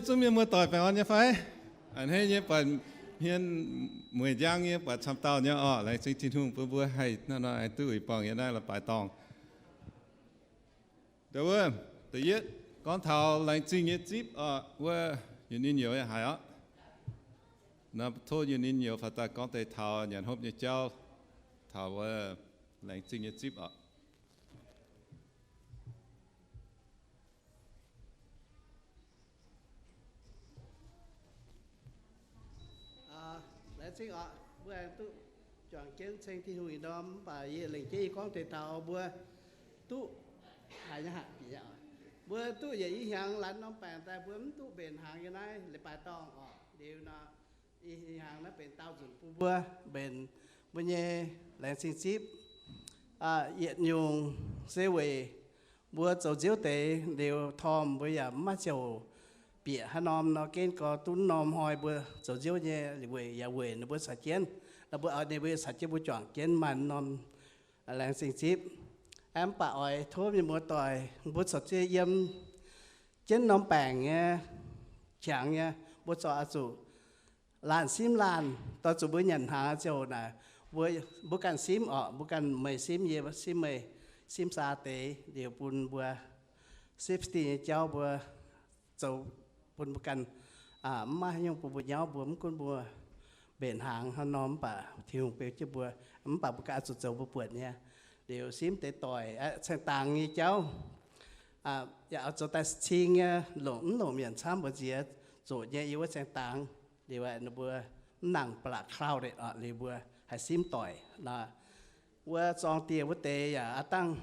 Zungv mienh muoz-doic baengh orn nyei fai? A'hneiv nyei buatc hmien mueic njang nyei, buatc camv dauh nyei orqc. Laengz zingh Tin-Hungh bun mbuo haih hnangv nor aengx duqv i buangh yiem naaiv la'baaic dorngh. Ndau wuov, da'yietv gorngv taux laengz zingh nyei zipv orqc, wuov Yunh Ninh Youz yaac haiz orqc. Naaiv tov Yunh Ninh Youz faaux daaih gorngv deix taux nyanc hopv nyei jauv, taux wuov laengz zingh nyei zipv orqc. Laengz zingh orqc, mbuo aengx duqv juangc jienv ceng Tin-Hungh ih ndorm, mv baac yie lengc jeiv yie gorngv deix taux mbuo duqv haiz nyei haic bieqc. Mbuo duqv yietc i hnyangx laanh norm baengc daaih mbuo mv duqv mbenc hnaangx yiem naaiv leiz-baaix dorngh orqc. Liuz nor, i hnyangx naaiv benx daauh nzunc bun mbuo mbenc mbuo nyei laengz zingh zipv. Yietc nyungc se weic mbuo zoux nziouv deix liuz tormh mbuo yaac mv maaih ziouc bieqc haaix norm nor, gen gorx duqv norm hnoi mbuo zoux nziouv nyei weic yaac weic ninh mbuo caux jienv, ninh mbuo, ninh mbuo caux jienv mbuo juangc jienv maaih norm laengz zingh zipv. Mv baac oix tov mienh muoz-doic mbuo corc ziec yiem jienv norm baengc nyei, qangx nyei, mbuo corc oix zuqc laanh simv laanh, doix zuqc mbuo nyanc hnaangx ziouc naaic, mbuo, mbuo ganh simv orqc, mbuo ganh meih simv yie, simv meih, simv saa deix liuz bun mbuo safety nyei jauv mbuo zoux bun mbuo ganh mv maaih haaix nyungc bun mbuo nyauv mbuo, mv gunv mbuo mbenc hnaangx hnangv nor, mv baac Tin-Hungh beu jienv mbuo, mv baac mbuo ganh oix zuqc zoux mbuo buonc nyei. Liuz simv deix doic, caeng dangx nyei jauv yaac oix zoux daaih cing nyei, longc mv longc mienh camv mbu'ziex zoqc nyei yiem wuov caeng dangx. Liuz ninh mbuo mv nangc ba'laqc cloud liuz mbuo haih simv doic nor. Wuov zorng dieh wuov deix yaac aav dangh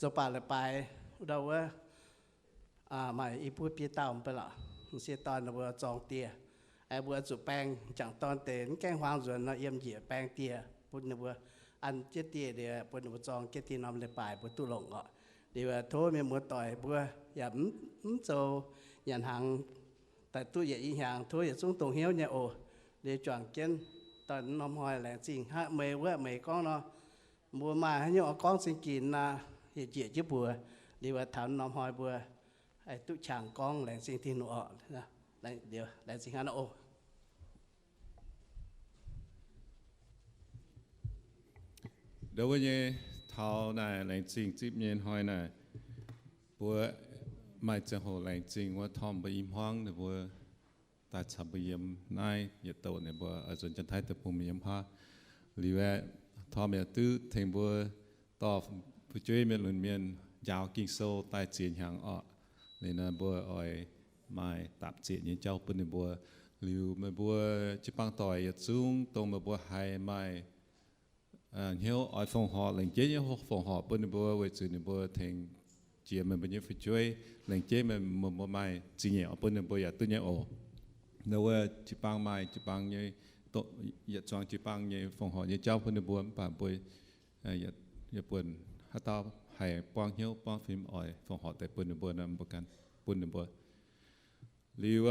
zoux baac leiz-baaix ndau wuov maaih i buo biei dauh mv baac lorqc, m'sieqv dorn ninh mbuo zorng dieh. Mbuo zuqc baeng m'jangc dorn deix mv gaengh huaang nzuonx nor yiem njiec baeng dieh bun ninh mbuo an jienv dieh liuz bun ninh mbuo zorng jienv dieh norm leiz-baaix mbuo duqv longc orqc. Liuz tov mienh muoz-doic mbuo yaac mv zoux nyanc hnaangx daaih duqv yietc i hnyangx, tov yietc zungv dongh hnyouv nyei oc. Liuz juangc jienv dorh norm hnoi laengz zingh hnangv meih wuov meih gorngv nor, mbuo maaih haaix nyungc oix gorngv zingh ginx nor, yietc njiec jienv mbuox liuz taux norm hnoi mbuo haih duqv qangx gorngv laengz zingh Tin-Hungh orqc. Laengz zingh hnangv nor oc. Ndau wuov nyei taux naaic laengz zingh zipv nyei hnoi naaic, mbuo maaih ziangh hoc laengz zingh wuov tormh mbuo i hmuangv ninh mbuo daaih caux mbuo yiem naaiv yietc douc ninh mbuo oix nzuonx Janx-Taiv deic-bung mingh yiem huaav. Liuz aeqv, tormh yaac duqv tengx mbuo dorh fu'jueiv mienh lunx mienh njaaux Ging-Sou daaih ziex hnyangx orqc. Liuz nor mbuo oix maaih dapc zieqc nyei jauv bun ninh mbuo. Liuz meih mbuo jiu-baang doic yietc zungv dongh meih mbuo haiz maaih hnyouv oix fongc horc, lengc jeiv nyei fongc horc bun ninh mbuo weic zuqc ninh mbuo tengx jiex meih mbuo nyei fu'jueiv. Lengc jeiv meih mbuo maaih zingh nyeic oix bun ninh mbuo yaac duqv nyei oc. Ndau wuov jiu-baang maaih jiu-baang nyei, yietc zuangx jiu-baang nyei fongc horc nyei jauv bun ninh mbuo, mv baac mbuo yaac buonc haaix dauh haih buangv hnyouv buangv fim oix fongc horc deix bun ninh mbuo nor, mbuo ganh bun ninh mbuo. Liuz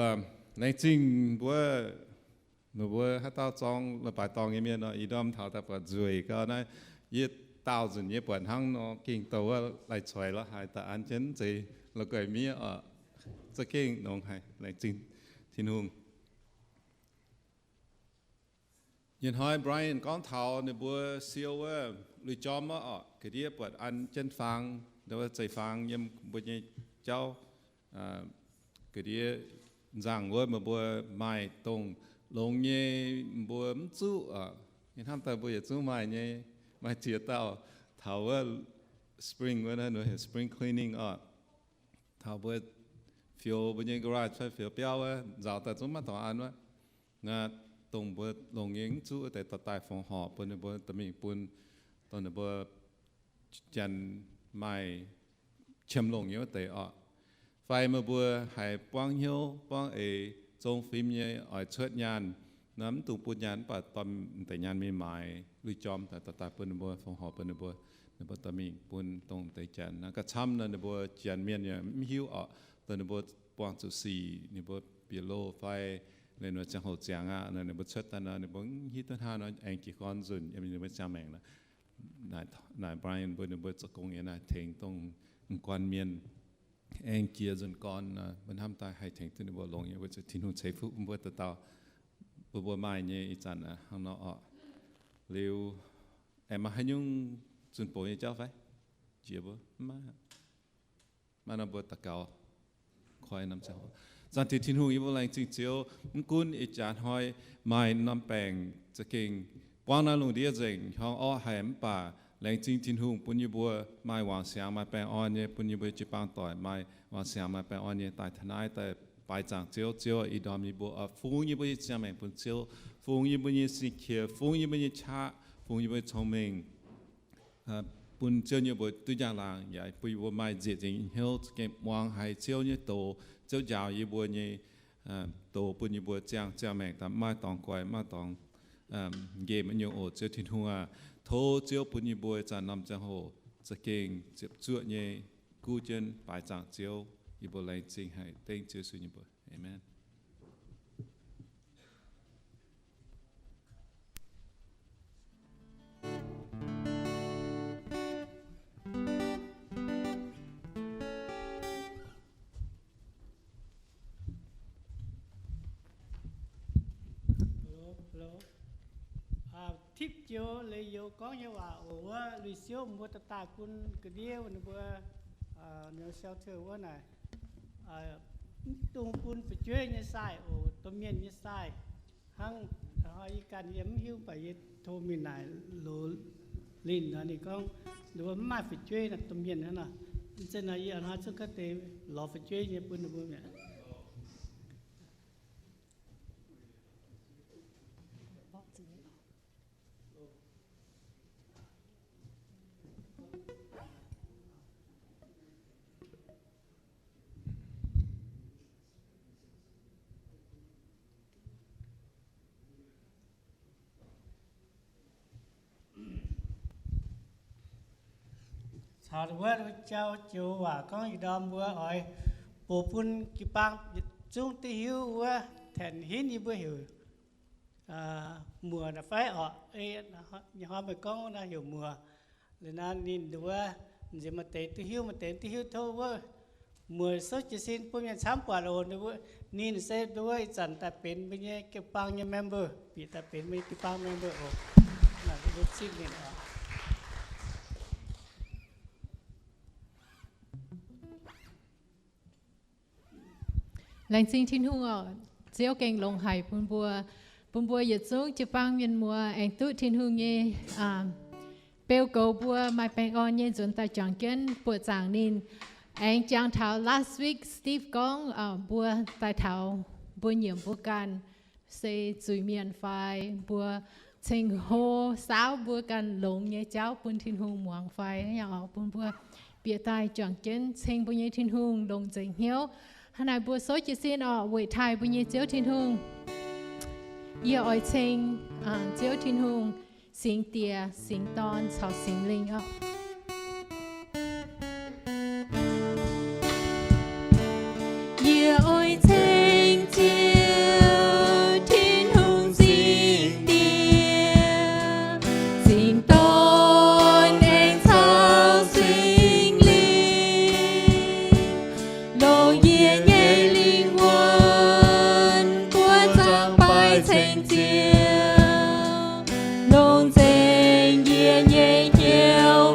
laengz zingh mbuo, meih mbuo haaix dauh zorng leiz-baaix dorngh nyei mienh nor, ih ndorm taux daaih buatc nzueic gau naaiv, yie daauh nzunc nyei buatc hnangv nor gengh douh wuov lai-coix lorqc, haaix daaih an jienv mv zeiz la'guaih miev oc. Za'gengh nongx haic, laengz zingh Tin-Hungh. Nyei hnoi Brian gorngv taux ninh mbuo siou wuov lui-jorm oc, ga'ndiev buatc an jienv faang, ndau wuov zeiv-faang yiem mbuo nyei jauv, ga'ndiev nzangc wuov meih mbuo maaih dongh longx nyei, mbuo mv zuqv oc. Ih hnamv daaih mbuo yietc zungv maaih nyei, maaih ziex dauh taux wuov spring wuov, spring cleaning oc. Taux mbuo fioux mbuo nyei garage fai fioux biauv wuov, nzaaux daaih zungv maiv dorngx an wuov. Naaiv dongh mbuo longx nyei mv zuqv wuov deix dorh daaih fongc horc bun ninh mbuo dorh mingh bun dongh ninh mbuo janx maaih qiemx longc nyei wuov deix oc. Fai meih mbuo haiz buangv hnyouv buangv eix zong fim nyei oix cuotv nyaanh, naaiv mv dungx bun nyaanh mv baac dorh m'deix nyaanh mingh maaiz lui-jorm daaih, dorh daaih bun ninh mbuo fongc horc bun ninh mbuo, ninh mbuo dorh mingh bun dongh m'deix janx. Naaiv gauh camv nor ninh mbuo janx mienh yaac mv hiuv oc, dongh ninh mbuo buangh zuqc sic, ninh mbuo bieqc loh fai ninh mbuo ziangh hoc ziangx aqv nor, ninh mbuo cuotv daaih nor ninh mbuo mv hiuv duqv hnangv nor aengx jiez gorn nzunc yiem ninh mbuo ziangh maengc nor. Naaic Brian mbuo ninh mbuo zoux gong yiem naaic tengx dongh m'guan mienh aengx jiex nzunc gorn, mbuo hnamv daaih haih tengx duqv ninh mbuo longx nyei, weic zuqc Tin-Hungh ceix fuqv bun mbuo dauh dauh, bun mbuo maaih nyei ih zanc hnangv nor oc. Liuz, aengx maaih haaix nyungc zunh bouc nyei jauv fai? Jiex mbuo mv maaih. Maaih nor mbuo daux gaux. Koi norm ziangh hoc. Zaangc Diex Tin-Hungh, yie mbuo laengz zingh Ziouv, mv gunv ih jaax hnoi maaih norm baengc za'gengh buangv naaiv lungh ndiev nzengc, hiuang orqv haic, mv baac laengz zingh Tin-Hungh bun yie mbuo maaih wangc siangx, maaih baengh orn nyei, bun yie mbuo jiu-baang doic maaih wangc siangx, maaih baengh orn nyei daaih taux naaiv daaih baaix zaangc Ziouv. Ziouv, ih ndorm yie mbuo oix fungx yie mbuo nyei ziangh maengc bun Ziouv, fungx yie mbuo nyei sin-qiex, fungx yie mbuo nyei qaqv, fungx yie mbuo nyei cong-mengh, bun Ziouv nyei mbuox duqv njang-laangc, yaac bun yie mbuo maaih nzieqc nzengc hnyouv za'gengh muangx haiz Ziouv nyei doz, Ziouv njaaux yie mbuo nyei doz bun yie mbuo ziangh ziangh maengc daaih mv maaih dorngx guaix, mv maaih dorngx nqemh nyungc oc. Ziouv Tin-Hungh aah, tov Ziouv bun yie mbuo ih zanc norm ziangh hoc za'gengh ziepc zuoqv nyei guv jienv baaix zaangc Ziouv. Yie mbuo laengz zingh haic dengv Ziouv Yesu nyei mbuox. Aamen. Tipv joux leiz-youz gorngv nyei waac oc, wuov lui-siouv mbuo daaih daaih bun ga'ndiev ninh mbuo, ninh shelter wuov naaic, mv dungx bun fu'jueiv nyei sai oc, domh mienh nyei sai. Hnangv ih ganh yie mv hiuv, baac yie tov mingh naaic loz linh nor, ninh gorngv ninh mbuo mv maaih fu'jueiv nor, domh mienh hnangv nor. Mv zeiz nor, yie hnoi zungv ga'deix lorz fu'jueiv nyei bun ninh mbuo mi'aqv. Caux wuov jauv joux waac gorngv ih ndorm mbuo oix bun jiu-baang yietc zungv duqv hiuv wuov, tengx hinv yie mbuo heuc muoc fai orqc, nyei hnoi meih gorngv wuov naaiv heuc muoc. Liuz nor ninh nduov nziex maaih deix duqv hiuv, maaih deix duqv hiuv tov wuov muoc souv jiez sin bun mienh camv buatc oc. Ninh se nduov ih zanc daaih benx mbuo nyei jiu-baang nyei member, bieqc daaih benx mbuo nyei jiu-baang member oc. Laengz zingh Tin-Hungh oc. Ziouv gengh longx haic bun mbuo, bun mbuo yietc zungv jiu-baang mienh muoz aengx duqv Tin-Hungh nyei beu goux mbuo maaih baengh orn nyei nzuonx daaih juangc jienv buoqc zaangc ninh. Aengx jangx taux last week Steve gorngv mbuo daaih taux mbuo nyiemc mbuo ganh se zuiz-mienh fai mbuo ceng-hlo saauv mbuo ganh longx nyei jauv bun Tin-Hungh muangx fai, bun mbuo bieqc daaih juangc jienv ceng mbuo nyei Tin-Hungh longx nzengc hnyouv. Hnangv naaic mbuo souv jiez sin orqc, weic taaih mbuo nyei Ziouv Tin-Hungh. Yie oix ceng Ziouv Tin-Hungh, Singx Diex, Singx Dorn caux Singx Lingh oc. Yie oix ceng Ziouv Tin-Hungh, Singx Diex, Singx Dorn aengx caux Singx Lingh, longc yie nyei lingh wuonh buoqv zaangc baih ceng Ziouv, longc nzengc yie nyei hnyouv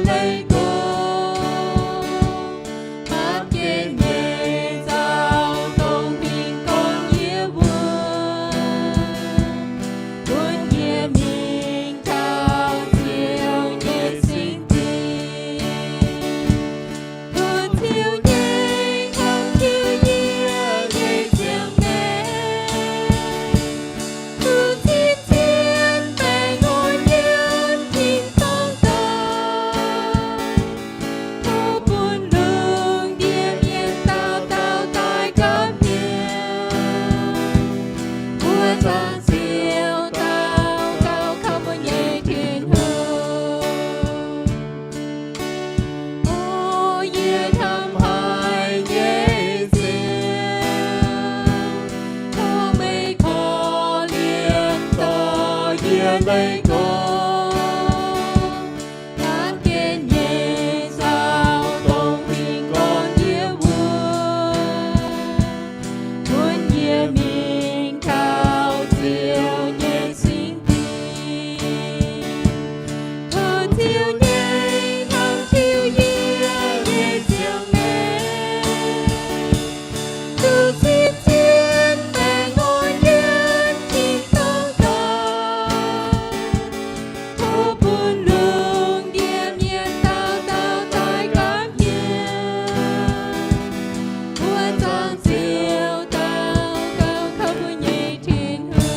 leiz gorngv, baamh gen nyei zaux dongh huingx gorn yie wuov, bun yie mingh taux Ziouv nyei singx dingc. Tov Ziouv nyei hnamv jiu yie nyei ziangh maengc, tov zipv zien baengh orn yiem tin-dorngh daaih. Tov bun lungh ndiev mienh dauh dauh daaih gapv hnyouv. Mbuo zaangc Ziouv daux gaux, kaux mbuo nyei Tin-Hungh. O yie hnamv haic nyei Ziouv, tov meih korv-lienh dorh yie leiz gorngv, baamh gen nyei zaux dongh huingx gorn yie wuov, bun yie mingh taux Ziouv nyei singx dingc. Tov Ziouv nyei hnamv jiu yie nyei ziangh maengc, tov zipv zien baengh orn yiem tin-dorngh daaih. Tov bun lungh ndiev mienh dauh dauh daaih gapv hnyouv. Mbuo zaangc Ziouv daux gaux, kaux mbuo nyei Tin-Hungh.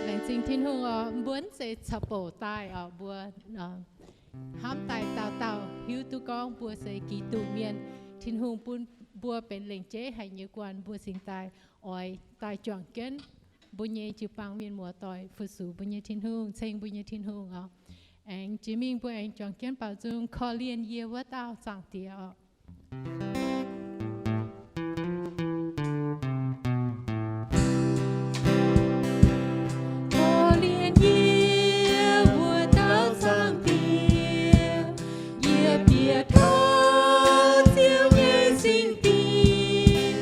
Laengz zingh Tin-Hungh oc. Mbuo mv zeiz caux bouc daaih oc. Mbuo hnamv daaih dauh dauh hiuv duqv gorngv mbuo se Giduc mienh. Tin-Hungh bun mbuo benx lengc jeiv haic nyei guanh, mbuo cingx daaih oix daaih juangc jienv mbuo nyei jiu-baang mienh muoz-doic fu-sux mbuo nyei Tin-Hungh, ceng mbuo nyei Tin-Hungh oc. Aengx jiex mingh mbuo aengx juangc jienv baaux nzung, Korv-lienh yie wuov dauh Zaangc Diex oc. Korv-lienh yie wuov dauh Zaangc Diex, yie bieqc taux Ziouv nyei singx dingh,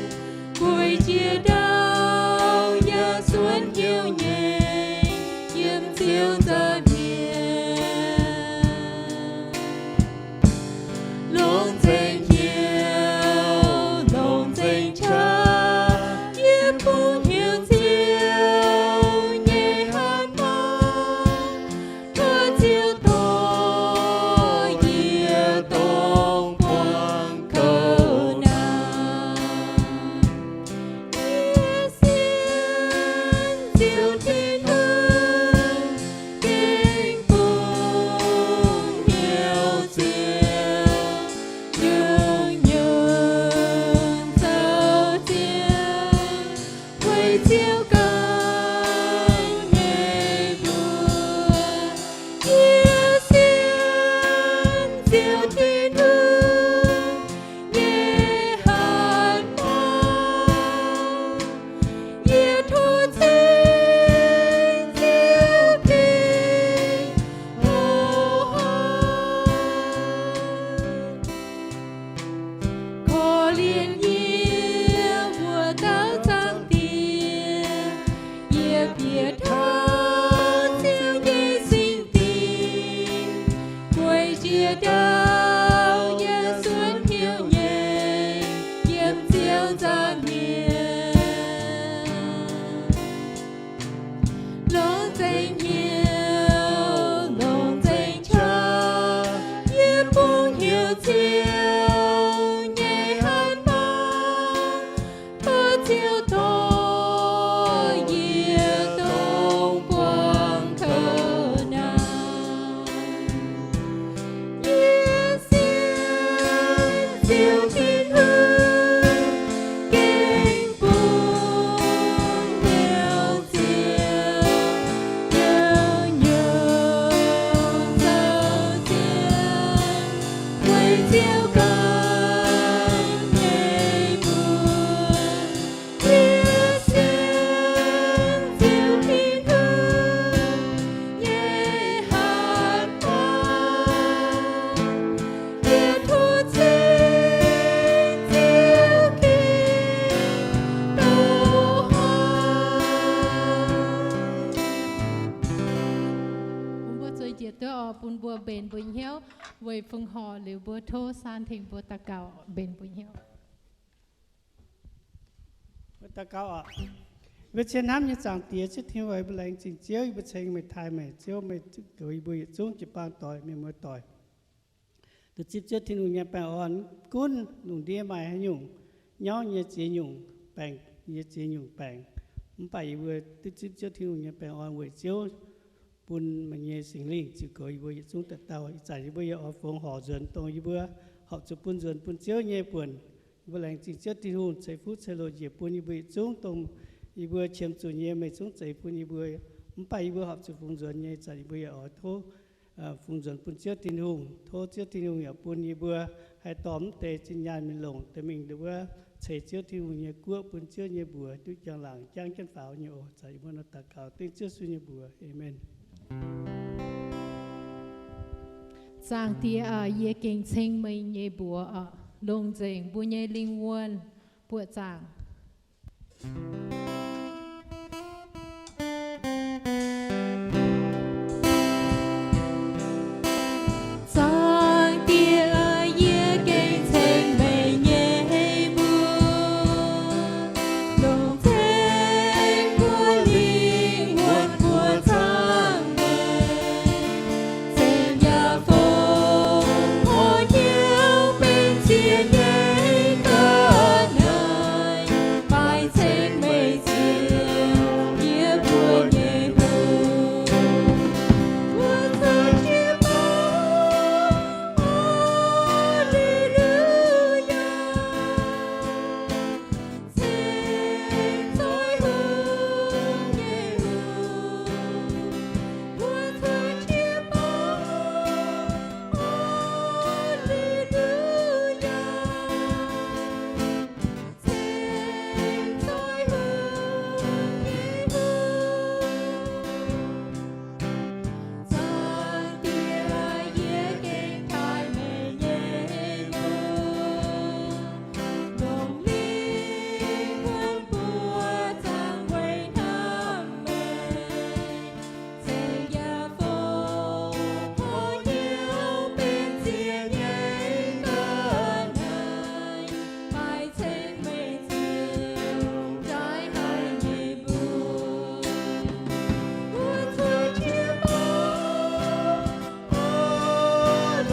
gueic jiex ndau yaac suonc hnyouv nyei yiem Ziouv nza'hmien. Longc nzengc hnyouv, longc nzengc qaqv, yie bungx heuc Ziouv nyei hatc maaz. Tov Ziouv dorh yie dongh buangh kouv naaic. Yie sienx Ziouv Tin-Hungh, Jiex duqv oix bun mbuo mbenc mbuo hnyouv weic fongc horc liuz mbuo tov Saan tengx mbuo daux gaux mbenc mbuo hnyouv. Mbuo daux gaux oc. Mbuo cien hnamv nyei Zaangc Diex, Ziouv Tin-Hungh, mbuo laengz zingh Ziouv, yie mbuo ceng meih, taaih meih, Ziouv meih goux yie mbuo yietc zungv jiu-baang doic, mienh muoz doic. Duqv zipv Ziouv Tin-Hungh nyei baengh orn, gunv lungh ndiev maaih haaix nyungc nyauv nyei ziex nyungc baengc, nyei ziex nyungc baengc. Mv baac yie mbuo duqv zipv Ziouv Tin-Hungh nyei baengh orn weic Ziouv bun meih nyei Singx Lingh ziux goux yie mbuo yietc zungv dauh dauh. Ih zanc yie mbuo yaac oix fongx horc nzuonx dongh yie mbuo horpc zuqc bun nzuonx bun Ziouv nyei buonc. Yie mbuo laengz zingh Ziouv Tin-Hungh ceix fuqv ceix loc njiec bun yie mbuo yietc zungv dongh yie mbuo qiemx zuqc nyei meih zungv zeix bun yie mbuo. Mv baac yie mbuo horpc zuqc fungx nzuonx nyei zanc yie mbuo yaac oix tov fungx nzuonx bun Ziouv Tin-Hungh. Tov Ziouv Tin-Hungh yaac bun yie mbuo haih dorh mv deix zinh nyaanh mingh longc deix mingh wuov ceix Ziouv Tin-Hungh nyei guoqv bun Ziouv nyei mbuox duqv jangx laangc jangv jienv faaux nyei oc. Zanc yie mbuo nor daux gaux dengv Ziouv Yesu nyei mbuox. Aamen. Zaangc Diex, yie gengh ceng meih nyei mbuox oc, longc nzengc mbuo nyei lingh wuonh buoqc zaangc. Zaangc Diex, yie gengh ceng meih nyei mbuox, longc nzengc mbuo lingh wuonh buoqc zaangc meih, ceng yaac fongc hlo hnyouv benx ziex nyei ga'naaiv, maaih ceng meih ziouc yie mbuo nyei mbuox. Wuov zanc jiex mbuo, Aa^le^lu^yaa, ceng zoih hungh nyei lungh. Wuov zanc jiex mbuo, Aa^le^lu^yaa, ceng zoih hungh nyei lungh. Zaangc Diex, yie gengh taaih meih nyei mbuox, longc lingh wuonh buoqc zaangc weic hnamv meih, ceng yaac fongc hlo hnyouv benx ziex nyei ga'naaiv, maaih ceng meih ziouc njaaux haic nyei mbuox. Wuov zanc jiex mbuo, Aa^le^lu^yaa,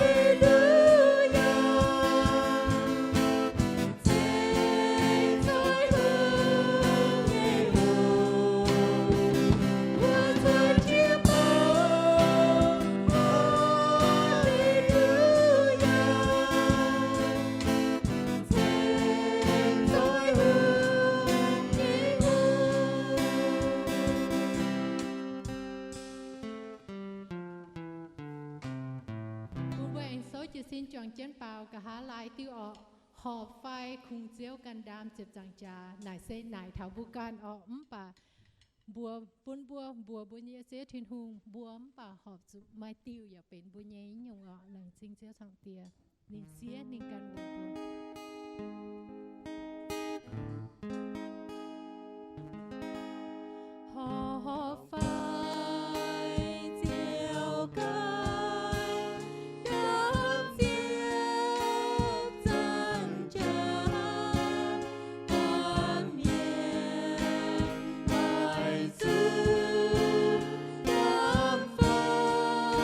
ceng zoih hungh nyei lungh. Wuov zanc jiex mbuo, Aa^le^lu^yaa, ceng zoih hungh nyei lungh. Bun mbuo aengx souv jiez sin juangc jienv faaux, nqa'haav laai diuh orqc, horpc fai kungx Ziouv ganh ndaam ziepc nzaangc jaax, naaic se naaic taux mbuo ganh orqc. Mv baac mbuox bun mbuo, mbuox mbuo nyei Ziouv Tin-Hungh, mbuo mv baac horpc zuqc maaih diuh yaac benx mbuo nyei nyungc orqc. Laengz zingh Ziouv Zaangc Diex, ninh siev ninh ganh mbuox mbuo. Horpc fai Ziouv ganh ndaam ziepc nzaangc jaax, baamh mienh maaih zuqc ndaam fai?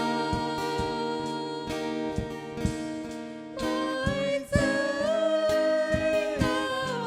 Maaih zeiv hlaax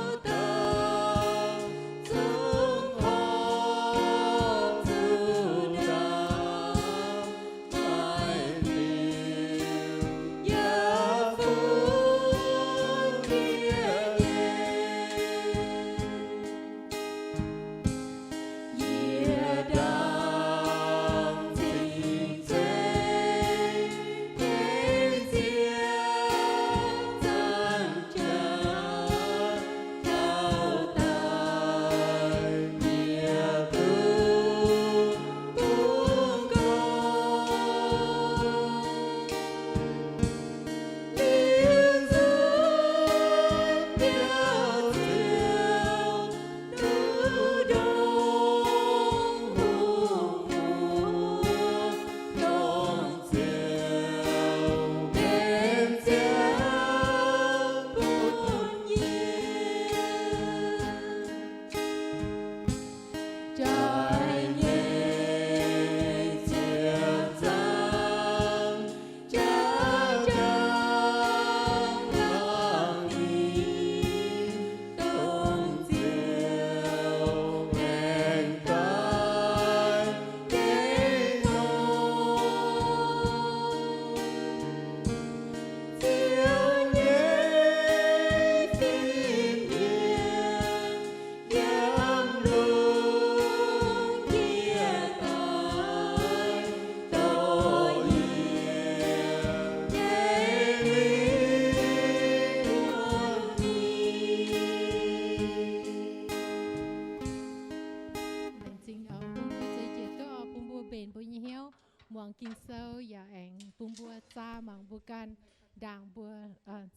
muangx Ging-Sou yaac aengx bun mbuo zaah mangc mbuo ganh ndaangc mbuo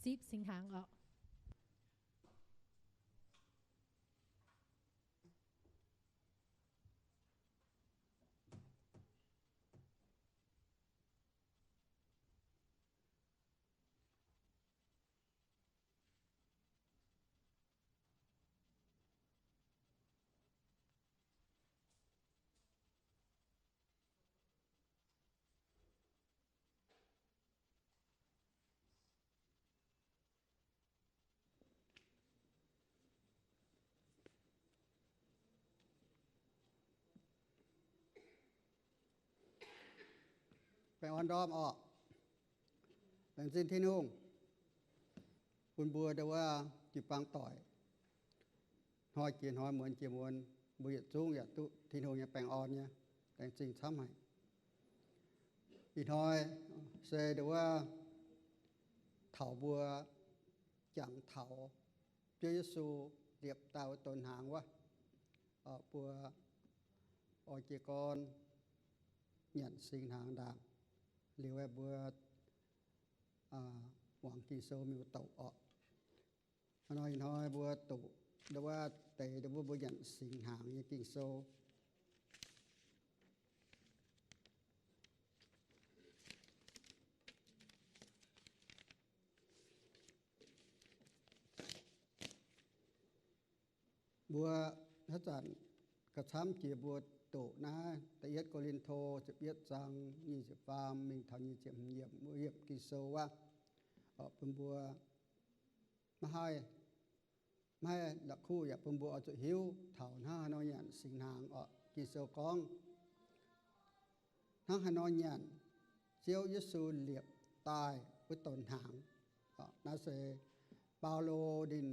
zipv singx hnaangx orqc. Baengh orn ndorm orqc. Laengz zingh Tin-Hungh bun mbuo ndau wuov jiu-baang doic, hnoi jiex hnoi, muonz jiex muonz, mbuo yietc zungv yaac duqv Tin-Hungh nyei baengh orn nyei. Laengz zingh camv haic. Ih hnoi se ndau wuov taux mbuo jangx taux Ziouv Yesu liepc daaih wuov donx hnaangx wuov, mbuo oix jiez gorn nyanc singx hnaangx ndaangc, liuz mbuo muangx Ging-Sou miuc-doqc orqc. Hnoi-hnoi mbuo doqc ndau wuov deix ndau wuov mbuo nyanc singx hnaangx nyei Ging-Sou. Mbuo haaix zanc gauh camv jiex mbuo doqc naaiv Da'yietv Ko^lin^to ziepc yietv zaang nyic ziepc faam mingh taux nyic ziepc hmz yiemc, mbuo yiemc Ging-Sou wuov, bun mbuo maiv haih, maiv haih la'kuqv yaac bun mbuo oix zuqc hiuv taux hnangv haaix nor nyanc singx hnaangx orqc. Ging-Sou gorngv, hnangv haaix nor nyanc Ziouv Yesu liepc daaih wuov donx hnaangx. Naaiv se Baulo ninh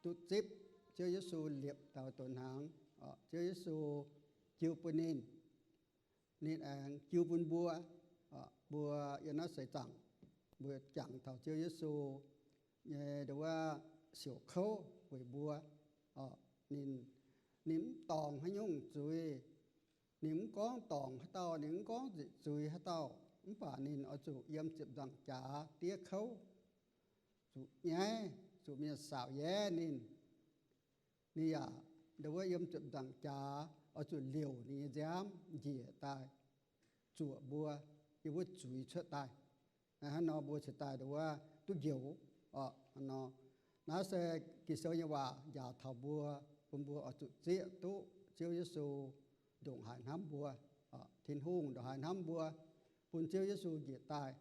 duqv zipv Ziouv Yesu liepc daaih wuov donx hnaangx. Ziouv Yesu jiu bun ninh, ninh aengx jiu bun mbuo. Mbuo yiem naaiv seix zaangc mbuo jangx taux Ziouv Yesu nyei ndau wuov siouc kouv weic mbuo. Ninh, ninh mv dorngc haaix nyungc zuiz. Ninh mv gorngv dorngc haaix dauh, ninh mv gorngv nzipc zuiz haaix dauh, mv baac ninh oix zuqc yiem ziepc nzaangc jaax diev kouv, zuqc nyaiv, zuqc mienh saauc yaev ninh. Ninh yaac ndau wuov yiem ziepc nzaangc jaax oix zuqc liouc ninh nyei nziaamv njiec daaih zuoqc mbuo yiem wuov zuiz cuotv daaih. Hnangv nor mbuo cingx daaih ndau wuov duqv njoux orqc. Hnangv nor, naaiv se Ging-Sou nyei waac njaaux taux mbuo, bun mbuo oix zuqc zieqv duqv Ziouv Yesu ndongc haaix hnamv mbuo. Tin-Hungh ndongc haaix hnamv mbuo, bun Ziouv Yesu njiec daaih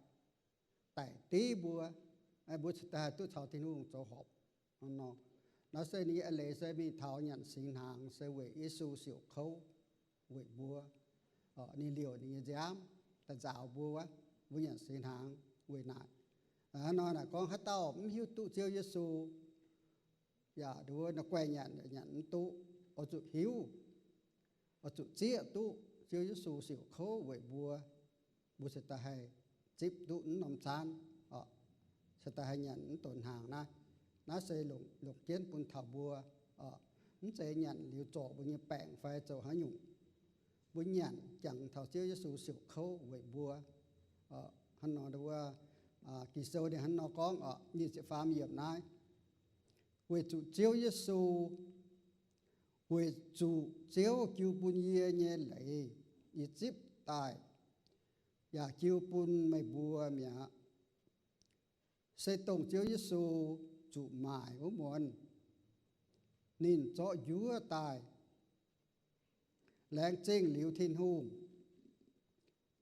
daic div mbuo, mbuo cingx daaih duqv caux Tin-Hungh zoux horpc. Hnangv nor, naaiv se ninh nyei eix leiz se mingh taux nyanc singx hnaangx se weic Yesu siouc kouv weic mbuo. Ninh liouc ninh nyei nziaamv daaih nzaaux mbuo wuov, mbuo nyanc singx hnaangx weic naaic. Hnangv nor naaic gorngv haaix dauh mv hiuv duqv Ziouv Yesu, yaac ndau wuov guaih nyanc, nyanc mv duqv. Oix zuqc hiuv, oix zuqc zieqv duqv Ziouv Yesu siouc kouv weic mbuo, mbuo cingx daaih haih zipv duqv naaiv norm zaanv, cingx daaih haih nyanc naaiv donx hnaangx naaiv. Naaiv se longc, longc jienv bun taux mbuo, mv zeiz nyanc liuz zorc mbuo nyei baengc fai zoux haaix nyungc. Mbuo nyanc jangx taux Ziouv Yesu siouc kouv weic mbuo. Hnangv nor ndau wuov Ging-Sou ninh hnangv nor gorngv, nyic ziepc faam yiemc naaiv, weic zuqc Ziouv Yesu, weic zuqc Ziouv jiu bun yie nyei leiz yie zipv daaih, yaac jiu bun meih mbuo mi'aqv. Se dongh Ziouv Yesu zuqc maaic wuov muonz, ninh zorqv njuov daaih. Laengz zingh liuz Tin-Hungh,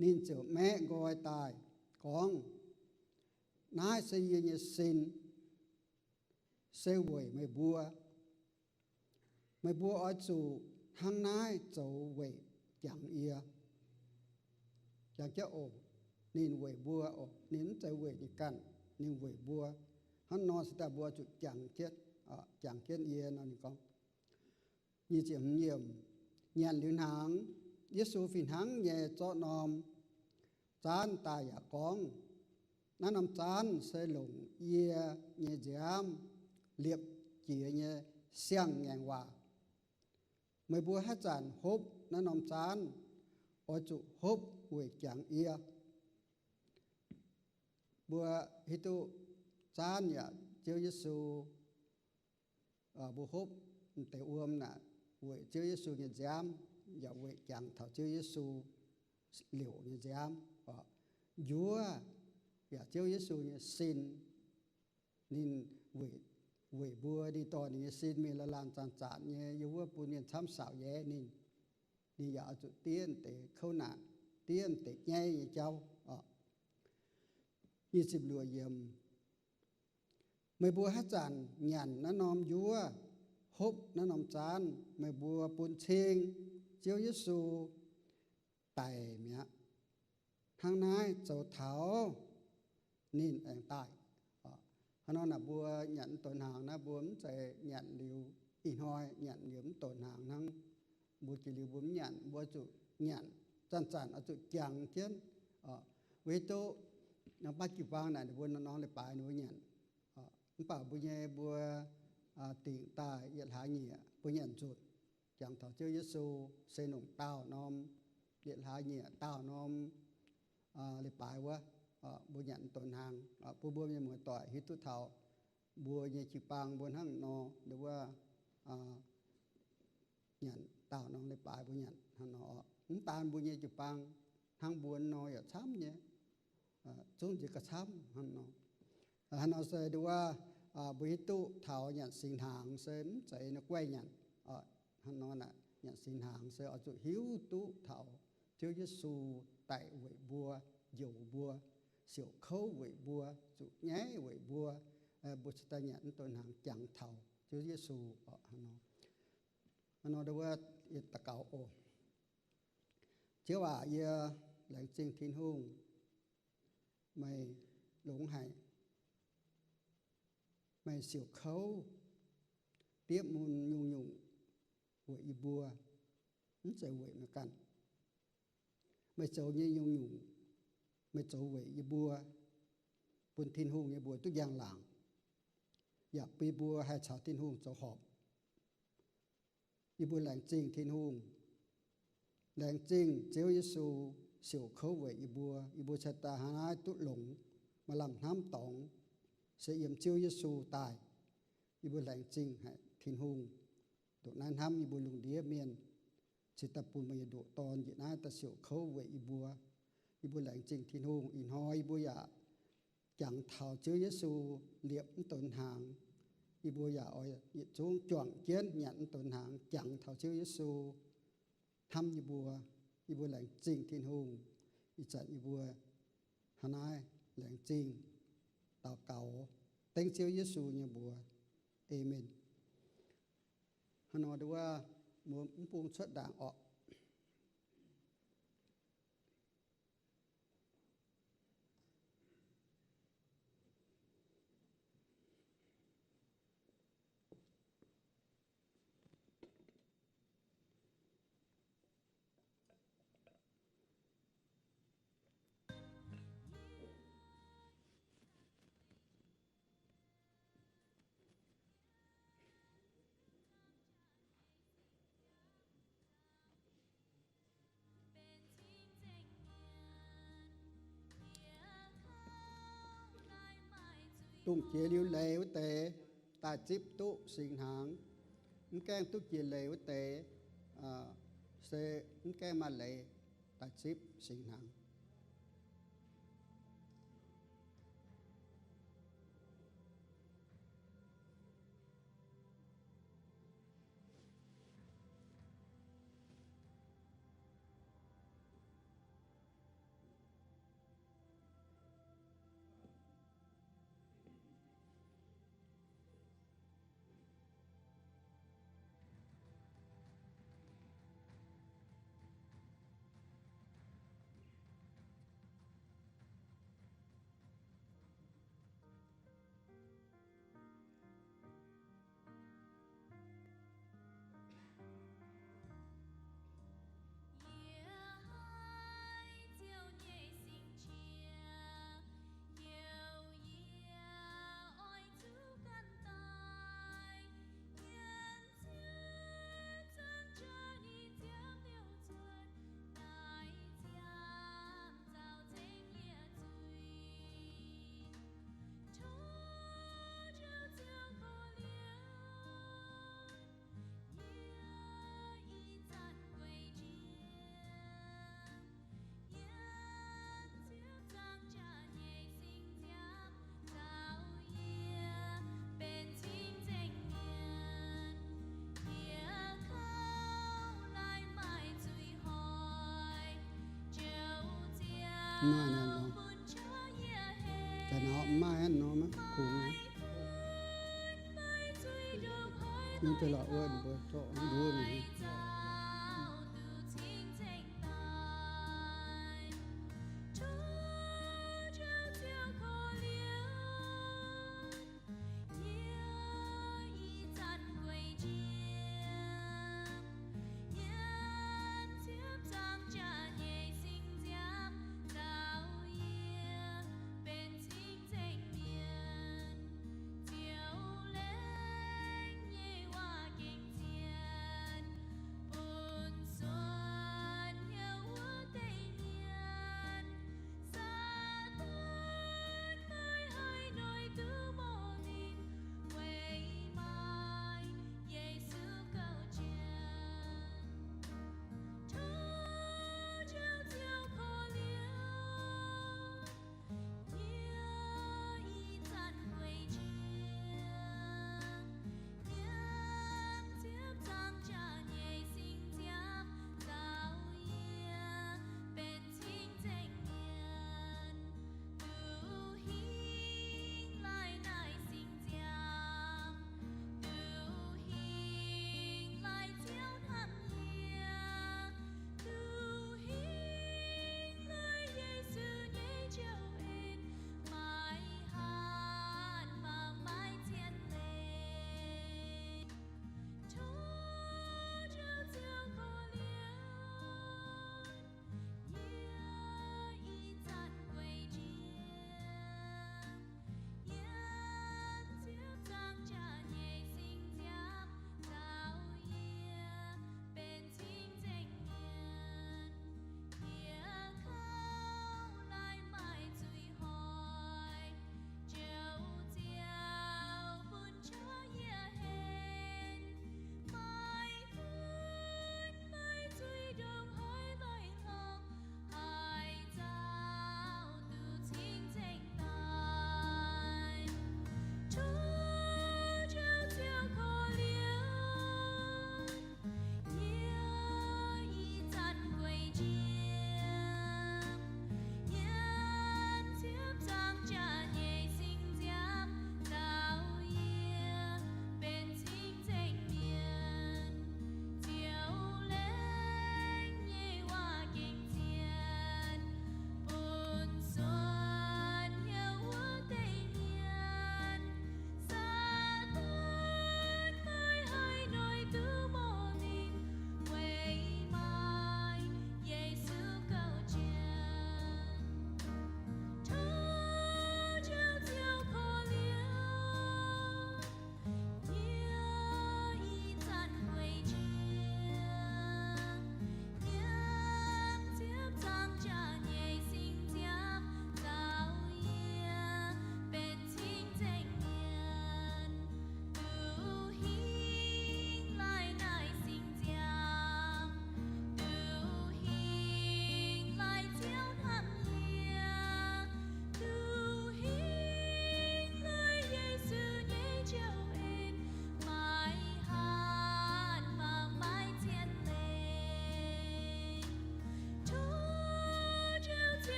ninh ziouc maeqv nqoi daaih gorngv, naaiv se yie nyei sin, se weic meih mbuo. Meih mbuo oix zuqc hnangv naaiv zoux weic jangx yie. Jangx jienv oc, ninh weic mbuo oc, ninh mv zeiz weic ninh ganh, ninh weic mbuo. Hnangv nor se daaih mbuo zuqc jangx jienv, jangx jienv yie nor ninh gorngv. Nyic ziepc hmz yiemc, nyanc liuz hnaangx, Yesu fih hnangv nyei zorqv norm zaanv daaih yaac gorngv, naaiv norm zaanv se longc yie nyei nziaamv liepc jiez nyei siang-ngaengc waac. Meih mbuo haaix zanc hopv naaiv norm zaanv, oix zuqc hopv weic jangx yie. Mbuo hiuv duqv zaanv yaac Ziouv Yesu, mbuo hopv deix wuom naaic weic Ziouv Yesu nyei nziaamv, yaac weic jangx taux Ziouv Yesu liouc nyei nziaamv. Njuov yaac Ziouv Yesu nyei sin, ninh weic, weic mbuo, ninh dorh ninh nyei sin mingh laanh laanh zanc-zanc nyei yiem wuov bun mienh camv saauc yaeqv ninh. Ninh yaac oix zuqc diev deix kouv naanc, diev deix nyaiv nyei jauv. Nyic ziepc luoqc yiem. Meih mbuo haaix zanc nyanc naaiv norm njuov, hopv naaiv norm zaanv, meih mbuo bun cing Ziouv Yesu daic mi'aqv. Hnangv naaiv zoux taux ninh aengx daaih. Hnangv nor naaic mbuo nyanc mv donx hnaangx naaiv, mbuo mv zeiz nyanc liuz ih hnoi nyanc liuz mv donx hnaangx hnangv. Mbuo jiex liuz mbuo mv nyanc, mbuo zuqc nyanc zanc-zanc oix zuqc jangx jienv. Weic duqv baav jiu-baang naaic ninh mbuo norm leiz-baaix ninh mbuo nyanc. Mv baac mbuo nyei mbuo dingc daaih yietc hlaax nyieqc mbuo nyanc nzunc, jangx taux Ziouv Yesu se longc daauh norm, yietc hlaax nyieqc daauh norm leiz-baaix wuov, mbuo nyanc donx hnaangx, bun mbuo mienh muoz-doic hiuv duqv taux mbuo nyei jiu-baang mbuo hnangv nor, wuov nyanc daauh norm leiz-baaix mbuo nyanc hnangv nor. Mv daan mbuo nyei jiu-baang, hnangv mbuo nor yaac camv nyei, zungv nziex gauh camv hnangv nor. Hnangv nor se nduov, mbuo hiuv duqv taux nyanc singx hnaangx se mv zeiz nor guaih nyanc. Hnangv nor naaic nyanc singx hnaangx se oix zuqc hiuv duqv taux Ziouv Yesu daic weic mbuo, njoux mbuo, siouc kouv weic mbuo, zuqc nyaiv weic mbuo, mbuo cingx daaih nyanc mv donx hnaangx jangx taux Ziouv Yesu. Hnangv nor, hnangv nor nduov, yie daux gaux oc. Ziouv aac, yie laengz zingh Tin-Hungh, meih longx haic, meih siouc kouv, diev mun nyungc-nyungc weic yie mbuo, mv zeiz weic meih ganh. Meih zoux nyei nyungc-nyungc, meih zoux weic yie mbuo, bun Tin-Hungh nyei mbuox duqv njang-laangc, yaac bun yie mbuo haih caux Tin-Hungh zoux horpc. Yie mbuo laengz zingh Tin-Hungh, laengz zingh Ziouv Yesu siouc kouv weic yie mbuo, yie mbuo cingx daaih hnangv naaiv duqv longx, maaih lamh hnamv dorngx, se yiem Ziouv Yesu daaih. Yie mbuo laengz zingh haic Tin-Hungh, ndongc naaiv hnamv yie mbuo lungh ndiev mienh, cingx daaih bun meih nyei ndoqc Dorn njiec naaiv daaih siouc kouv weic yie mbuo. Yie mbuo laengz zingh Tin-Hungh, ih hnoi yie mbuo yaac jangx taux Ziouv Yesu liepc mv donx hnaangx. Yie mbuo yaac oix yietc zungv juangc jienv nyanc mv donx hnaangx jangx taux Ziouv Yesu hnamv yie mbuo. Yie mbuo laengz zingh Tin-Hungh. Ih zanc yie mbuo hnangv naaiv laengz zingh daux gaux dengv Ziouv Yesu nyei mbuox. Aamen. Hnangv nor nduov, mbuo mv bung cuotv ndaangc orqc. Dongh jiex liuz leiz wuov deix daaih zipv duqv singx hnaangx. Mv gaengh duqv jiex leiz wuov deix se mv gaengh maaih leiz daaih zipv singx hnaangx. Maaih nor, ga'naaiv maaih nor maiv kungx. Mv zeiz la'wuov mbuo zorqv nduov mingh.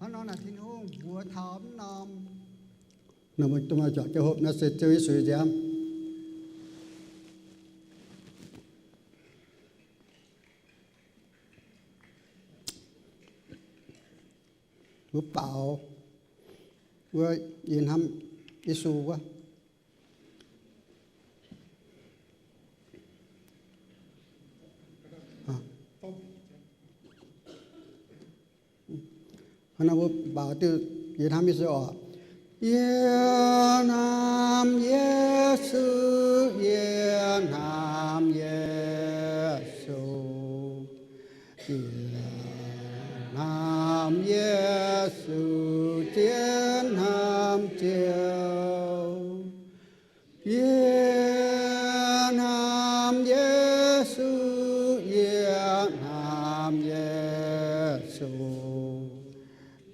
Hnangv nor naaic Tin-Hungh mbuox taux mv norm, meih mbuo mangc jangx jienv hopv naaiv se Ziouv Yesu nyei nziaamv. Mbuo baaux wuov yie hnamv Yesu wuov. Hnangv naaiv mbuo baaux diuh, yie hnamv Yesu oc. Yie hnamv Yesu, yie hnamv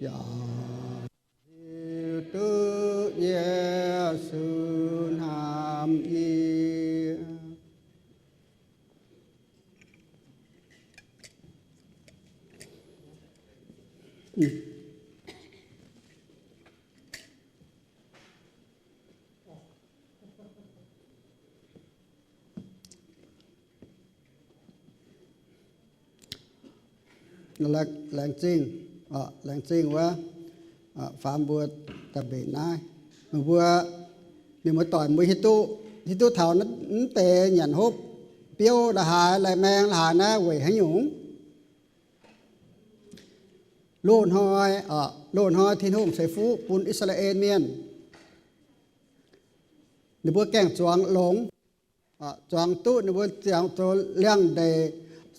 Yaac hiuv duqv Yesu hnamv yie. Laengz zingh, laengz zingh wuov, faam mbuo daaih mbenc naaiv. Mbuo, mienh muoz-doic, mbuo hiuv duqv, hiuv duqv taux mv deix nyanc hopv biouv la'haaix, lai-maeng la'haaix naaiv weic haaix nyungc? Loz-hnoi, loz-hnoi Tin-Hungh ceix fuqv bun I^saa^laa^en Mienh. Ninh mbuo gaengh zuangx longx, zuangx duqv ninh mbuo ziangx zoux liangx-ndeic,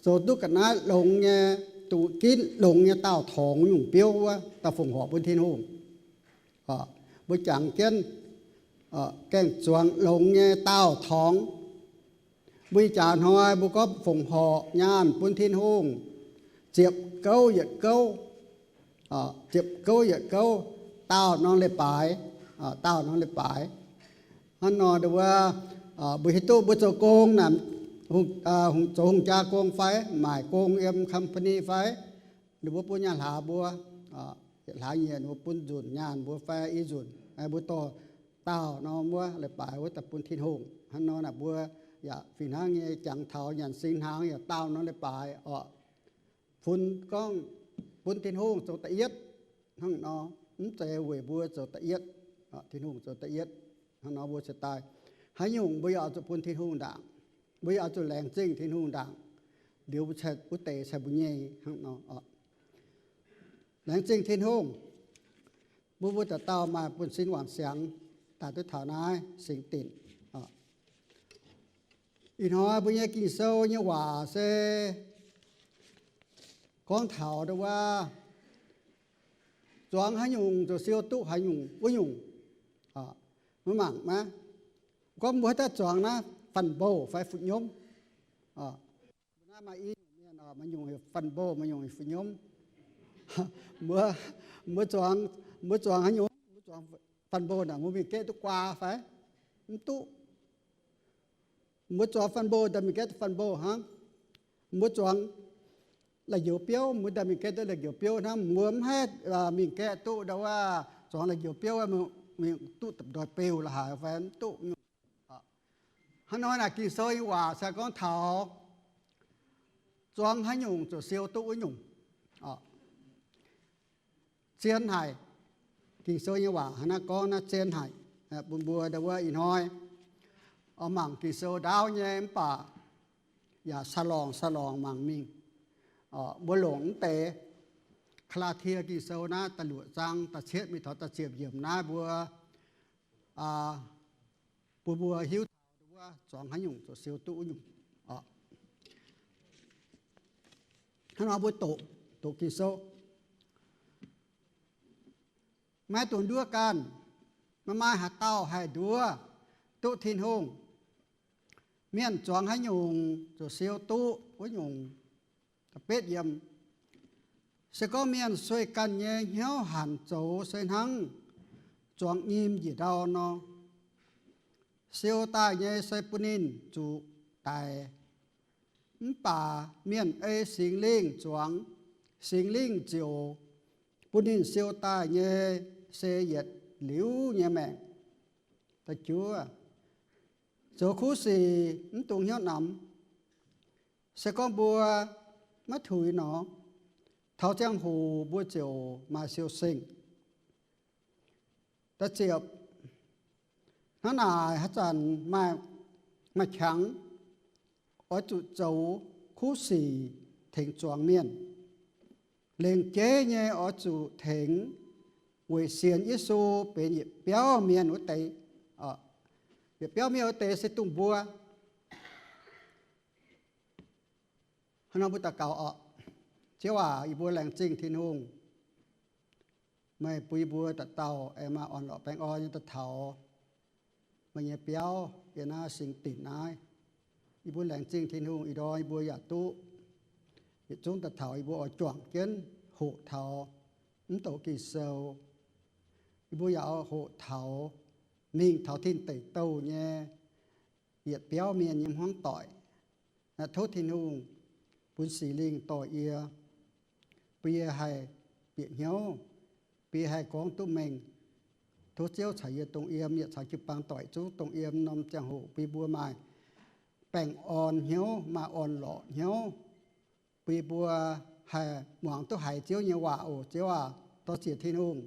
zoux duqv ga'naaiv longx nyei, duqv ginv longx nyei daauh torngx nyungc biouv wuov, daaih fongc horc bun Tin-Hungh. Mbuo jangx jienv gaengh zuangx longx nyei daauh torngx. Mbuo ih jaax hnoi mbuo gorngv fongc horc nyaanh bun Tin-Hungh, ziepc gouv yietc gouv, ziepc gouv yietc gouv, daauh norm leiz-baaix, daauh norm leiz-baaix. Hnangv nor, mbuo hiuv duqv mbuo zoux gong naaic, zoux hungh jaa gong fai maaic gong yiem company fai, ninh mbuo bun nyaanh hlaax mbuo, yietc hlaax nyieqc ninh mbuo bun nzunc nyaanh mbuo fai i nzunc, mbuo dorh daauh norm wuov leiz-baaix wuov daaih bun Tin-Hungh. Hnangv nor naaic mbuo yaac fih hnangv nyei jangx taux nyanc singx hnaangx yaac daauh norm leiz-baaix oc, fun gorngv bun Tin-Hungh zoux da'yietv. Hnangv nor, mv zeiz weic mbuo zoux da'yietv, Tin-Hungh zoux da'yietv. Hnangv nor mbuo cingx daaih, haaix nyungc mbuo yaac oix zuqc bun Tin-Hungh ndaangc, mbuo yaac oix zuqc laengz zingh Tin-Hungh ndaangc, liuz wuov deix caux mbuo nyei hnangv nor. Laengz zingh Tin-Hungh, mbuo mbuo dauh dauh maaih buonv-sin wangc siangx daaih duqv taux naaiv singx dinc. Ih hnoi mbuo nyei Ging-Sou nyei waac se gorngv taux ndongc wuov, zuangx haaix nyungc ziouc siou duqv haaix nyungc wuov nyungc. Maiv mangc maiv gorngv mbuo haaix dauh zuangx naaiv fanh mbouh fai fu'nyomv. Naaiv maaih i nyungc mienh, maaih nyungc fanh mbouh, maaih nyungc fu'nyomv. Mbuo, mbuo zuangx, mbuo zuangx haaix nyungc? Mbuo zuangx fanh mbouh naaic mbuo mingh gaeqv duqv guaa fai? Mv duqv. Mbuo zuangx fanh mbouh daaih mingh gaeqv duqv fanh mbouh hnangv. Mbuo zuangx la'njoux biouv, mbuo daaih mingh gaeqv duqv la'njoux biouv hnangv. Mbuo mv haih mingh gaeqv duqv ndau wuov zuangx la'njoux biouv mingh duqv dapc ndoih beu la'haaix fai mv duqv. Hnangv nor naaic Ging-Sou nyei waac se gorngv taux zuangx haaix nyungc ziouc siou duqv wuov nyungc. Zien haic. Ging-Sou nyei waac hnangv naaiv gorngv naaiv zien haic. Bun mbuo ndau wuov ih hnoi oix mangc Ging-Sou ndaauv nyei mv baac yaac sa lorngc sa lorngc mangc mingh. Mbuo longc mv deix Gaa^laa^tie Ging-Sou naaiv da'luoqc zaang da'cietv mingh taux da'ziepc yiemc naaiv mbuo, bun mbuo hiuv taux wuov zuangx haaix nyungc ziouc siou duqv wuov nyungc. Hnangv nor mbuo doqc, doqc Ging-Sou. Maiv dungx nduov ganh. Maiv maaih haaix dauh haih nduov duqv Tin-Hungh. Mienh zuangx haaix nyungc ziouc siou duqv wuov nyungc. Da'betv yiem, se gorngv mienh sueih ganh nyei hnyouv hanc zoux se hnangv zuangx nyim njiec ndau nor, siou daaih nyei se bun ninh zuqc daix. Mv baac mienh ei Singx Lingh zuangx, Singx Lingh ziouc bun ninh siou daaih nyei se yietc liuz nyei maengc. Da'juov, zoux kuv sic mv dungx hnyouv namx. Se gorngv mbuo maiv tuix nor, taux ziangh hoc mbuo ziouc maaih siou-sengh. Da'ziepc, hnangv naaic haaix zanc maaih, maaih qangx, oix zuqc zoux kuv sic tengx zuangx mienh. Lengc jeiv nyei oix zuqc tengx weic sienx Yesu benx yietc biauv mienh wuov deix. Yietc biauv mienh wuov deix se dongh mbuo. Hnangv nor mbuo daux gaux oc. Ziouv aac, yie mbuo laengz zingh Tin-Hungh. Meih bun yie mbuo dauh dauh aengx maaih orn-lorqc baengh orn nyei daaih taux meih nyei biauv yiem naaiv singx dinc naaiv. Yie mbuo laengz zingh Tin-Hungh ih ndorm yie mbuo yaac duqv yietc zungv daaih taux yie mbuo oix juangc jienv hoqc taux mv douc Ging-Sou. Yie mbuo yaac hoqc taux mingh taux tin deic douh nyei yietc biauv mienh nyei hmuangv doic. Tov Tin-Hungh bun Singx Lingh dorh yie, bun yie haih bieqc hnyouv, bun yie haih gorngv duqv mengh. Tov Ziouv caux yie dongh yiem, yietc caux jiu-baang doic zungv dongh yiem norm ziangh hoc bun yie mbuo maaih baengh orn hnyouv, maaih orn-lorqc hnyouv, bun yie mbuo haih muangx duqv haiz Ziouv nyei waac oc. Ziouv aac, dor-ziec Tin-Hungh.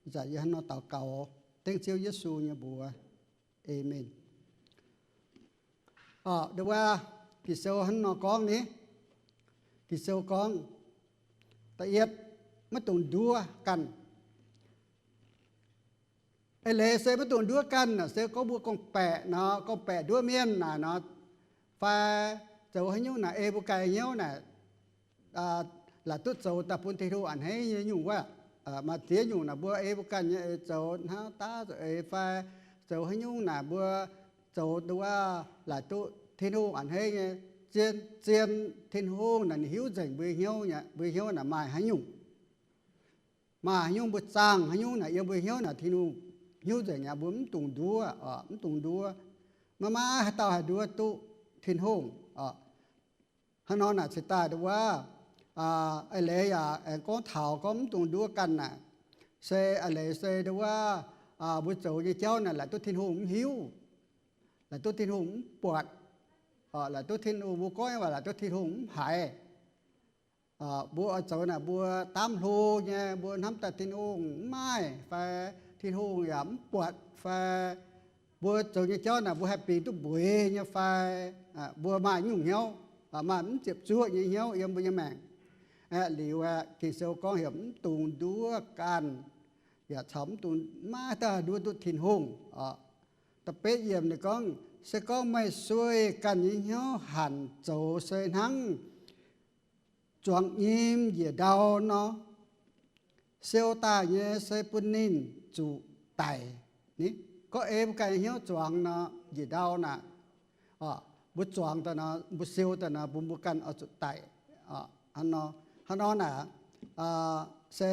Ih zanc yie hnangv nor daux gaux dengv Ziouv Yesu nyei mbuox. Aamen. Ndo wuov, Ging-Sou hnangv nor gorngv ni. Ging-Sou gorngv, da'yietv, maiv dungx nduov ganh. Eix leiz se maiv dungx nduov ganh naaic se gorngv mbuo gorngv-baeqc nor, gorngv-baeqc nduov mienh naaic nor, fai zoux haaix nyungc naaic ei mbuo ganh hnyouv naaic, laaic duqv zoux daaih bun Tin-Hungh a'hneiv nyei nyungc wuov. Maaih ziex nyungc naaic mbuo ei mbuo ganh nyei eix zoux hnangv daav zoux eix fai zoux haaix nyungc naaic mbuo zoux ndo wuov laaic duqv Tin-Hungh a'hneiv nyei. Zien, zien Tin-Hungh naaic ninh hiuv nzengc mbuo hnyouv, mbuo hnyouv naaic maaih haaix nyungc. Maaih haaix nyungc mbuo zaangh haaix nyungc naaic yiem mbuo hnyouv naaic Tin-Hungh hiuv nzengc aqv. Mbuo mv dungx nduov, mv dungx nduov. Maiv maaih haaix dauh haih nduov duqv Tin-Hungh. Hnangv nor naaic cingx daaih ndo wuov, eix leiz yaac aengx gorngv taux gorngv mv dungx nduov ganh naaic, se eix leiz se ndo wuov, mbuo zoux nyei jauv naaic laaic duqv Tin-Hungh mv hiuv, laaic duqv Tin-Hungh mv buatc, laaic duqv Tin-Hungh, mbuo gorngv nyei waac laaic duqv Tin-Hungh mv haiz. Mbuo oix zoux naaic mbuo daamv hlo nyei, mbuo hnamv daaih Tin-Hungh mv maaih fai Tin-Hungh yaac mv buatc fai mbuo zoux nyei jauv naaic mbuo haih bingx duqv mbueiz nyei fai mbuo maaih nyungc hnyouv, maaih mv ziepc zuoqv nyei hnyouv yiem mbuo nyei maengc. Liuz aeqv, Ging-Sou gorngv heuc mv dungx nduov ganh, yaac caux mv dungx, maiv dauh nduov duqv Tin-Hungh. Da'betv yiemc ninh gorngv, se gorngv meih sueih ganh nyei hnyouv hanc zoux se hnangv zuangx nyim njiec ndau nor, siou daaih nyei se bun ninh zuqc daic. Gorngv ei mbuo ganh nyei hnyouv zuangx nor, njiec ndau naaic, mbuo zuangx daaih nor, mbuo siou daaih nor, mbuo, mbuo ganh oix zuqc daic. Hnangv nor naaic, se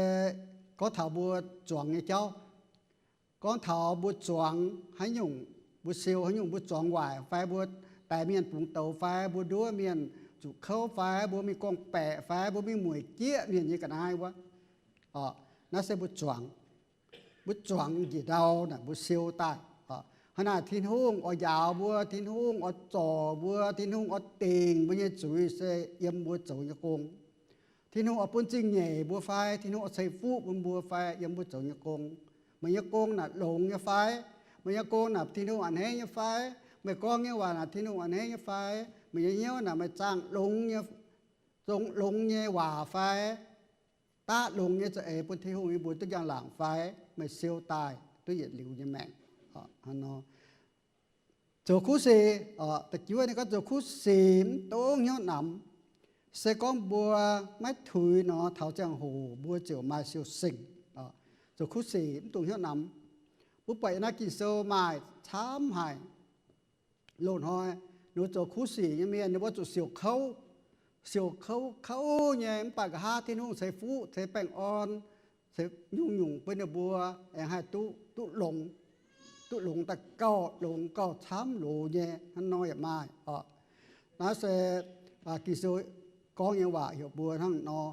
gorngv taux mbuo zuangx nyei jauv. Gorngv taux mbuo zuangx haaix nyungc, mbuo siou haaix nyungc, mbuo zuangx waaic fai mbuo daix mienh bungx douz fai mbuo nduov mienh zuqc kouv fai mbuo mingh gorngv-baeqc fai mbuo mingh mueic jieqv mienh nyei ga'naaiv wuov, naaiv se mbuo zuangx. Mbuo zuangx njiec ndau naaic mbuo siou daaih. Hnangv naaic Tin-Hungh oix njaaux mbuo, Tin-Hungh oix zorc mbuo, Tin-Hungh oix dingc mbuo nyei zuiz se yiem mbuo zoux nyei gong. Tin-Hungh oix bun zingh nyeic mbuo fai, Tin-Hungh oix ceix fuqv bun mbuo fai, yiem mbuo zoux nyei gong. Meih nyei gong naaic longx nyei fai? Meih nyei gong naaic Tin-Hungh a'hneiv nyei fai? Meih gorngv nyei waac naaic Tin-Hungh a'hneiv nyei fai? Meih nyei hnyouv naaic meih zaangh longx nyei, zong longx nyei waac fai? Daav longx nyei za'eix bun Tin-Hungh yie mbuo duqv njang-laangc fai? Meih siou daaih duqv yietc liuz nyei maengc. Zoux kuv sic, da'juov ninh gorngv zoux kuv sic mv dungx hnyouv namx. Se gorngv mbuo maiv tuix nor, taux ziangh hoc mbuo ziouc maaih siou-sengc. Zoux kuv sic mv dungx hnyouv namx. Mbuo buatc yiem naaiv Ging-Sou maaih camv haic. Loz-hnoi ninh mbuo zoux kuv sic nyei mienh, ninh mbuo zuqc siouc kouv, siouc kouv kouv nyei, mv baac nqa'haav Tin-Hungh ceix fuqv, ceix baengh orn, ceix nyungc-nyungc bun ninh mbuo aengx haih duqv, duqv longx, duqv longx daaih gauh longx gauh camv loz nyei, hnangv nor yaac maaih oc. Naaiv se Ging-Sou gorngv nyei waac heuc mbuo hnangv nor,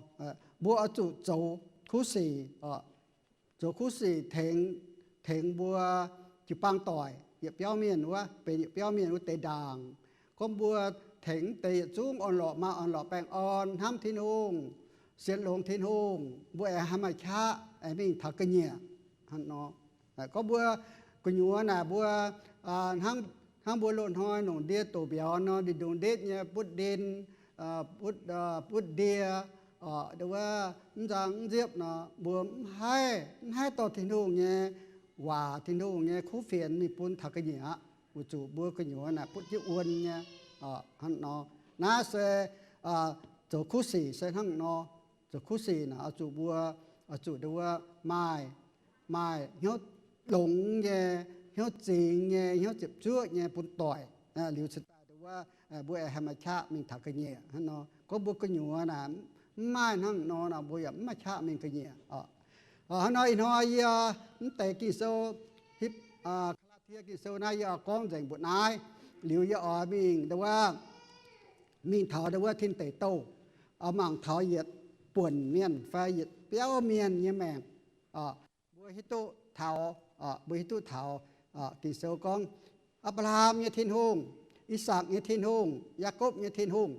mbuo oix zuqc zoux kuv sic oc. Zoux kuv sic tengx, tengx mbuo jiu-baang doic yietc biauv mienh wuov, benx yietc biauv mienh wuov deix ndaangc. Gorngv mbuo tengx deix yietc zungv orn-lorqc, maaih orn-lorqc baengh orn, hnamv Tin-Hungh, sienx longx Tin-Hungh, mbuo aengx haih maaih qaqv aengx mingh taux ga'nyiec. Hnangv nor, gorngv mbuo gu'nyuoz naaic mbuo hnangv, hnangv mbuo loz-hnoi longc ndie doqc mbiauz nor, ndie ndongc ndetv nyei butv ndin, butv, butv ndie, ndo wuov mv nzang mv nziepv nor, mbuo mv haih, mv haih dorh Tin-Hungh nyei waac, Tin-Hungh nyei kuv fienx mingh bun taux ga'nyiec aqv. Weic zuqc mbuo gu'nyuoz naaic butv jienv wuon nyei. Hnangv nor, naaiv se zoux kuv sic se hnangv nor. Zoux kuv sic naaic oix zuqc mbuo, oix zuqc ndo wuov maaih, maaih hnyouv longx nyei, hnyouv zingx nyei, hnyouv ziepc zuoqv nyei bun doic. Liuz cingx daaih ndo wuov mbuo aengx haih maaih qaqv mingh taux ga'nyiec. Hnangv nor, gorngv mbuo gu'nyuoz naaic mv maaih hnangv nor nor, mbuo yaac mv maaih qaqv mingh ga'nyiec oc. Hnangv nor ih hnoi yie mv deix Ging-Sou, Hipv, Gaa^laa^tie Ging-Sou naaiv yie oix gorngv nzengc mbuoqc naaiv. Liuz yie oix mingh ndo wuov, mingh taux ndo wuov tin deic douh, oix mangc taux yietc buonc mienh fai yietc biauv mienh nyei maengc. Mbuo hiuv duqv taux, mbuo hiuv duqv taux Ging-Sou gorngv, Apc^laa^ham nyei Tin-Hungh, I^sakc nyei Tin-Hungh, Yaakopv nyei Tin-Hungh,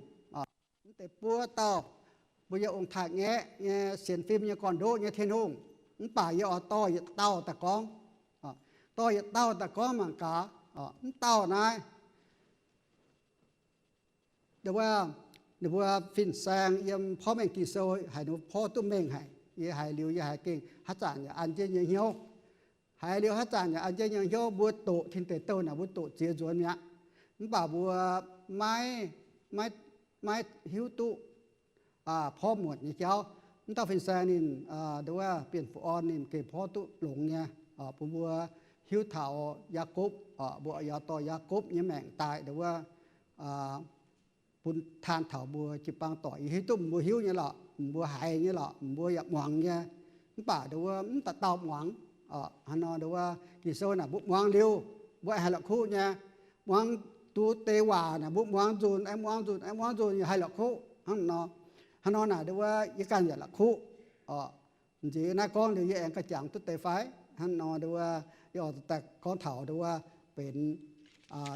mv deix buo dauh, mbuo nyei ong-taaix-ngaeqv nyei sienx fim nyei gorn-ndoqv nyei Tin-Hungh. Mv baac yie oix dorh yietc dauh daaih gorngv, dorh yietc dauh daaih gorngv mangc gaax. Mv dauh naaiv, ndo wuov, ninh mbuo fin-saeng yiem porv mengh Ging-Sou haiz ninh mbuo porv duqv mengh haic. Yie haiz liuz yie haiz gengh haaix zanc yaac an jienv nyei hnyouv. Haiz liuz haaix zanc yaac an jienv nyei hnyouv. Mbuo doqc tin deic douh naaic mbuo doqc ziex nzuonx mi'aqv. Mv baac mbuo maiv, maiv, maiv hiuv duqv porv muonc nyei jauv. Mv dauh fin-saeng ninh, ndo wuov, Bienh Fu Orn ninh gengh porv duqv longx nyei, bun mbuo hiuv taux Yaakopv, mbuo yaac dorh Yaakopv nyei maengc daaih ndo wuov bun taan taux mbuo jiu-baang doic. Yie hiuv duqv mbuo hiuv nyei lorqc, mbuo haiz nyei lorqc, mbuo yaac muangx nyei. Mv baac ndo wuov mv dauh dauh muangx. Hnangv nor ndo wuov Ging-Sou naaic mbuo muangx liuz, mbuo haih la'kuqv nyei. Muangx duqv deix waac naaic mbuo muangx nzunc, aengx muangx nzunc, aengx muangx nzunc, yaac haih la'kuqv. Hnangv nor, hnangv nor naaic ndo wuov yie ganh yaac la'kuqv. Nziex naaiv gorngv liuz yie aengx ganh jangx duqv deix fai? Hnangv nor ndo wuov yie oix daaih gorngv taux ndo wuov benx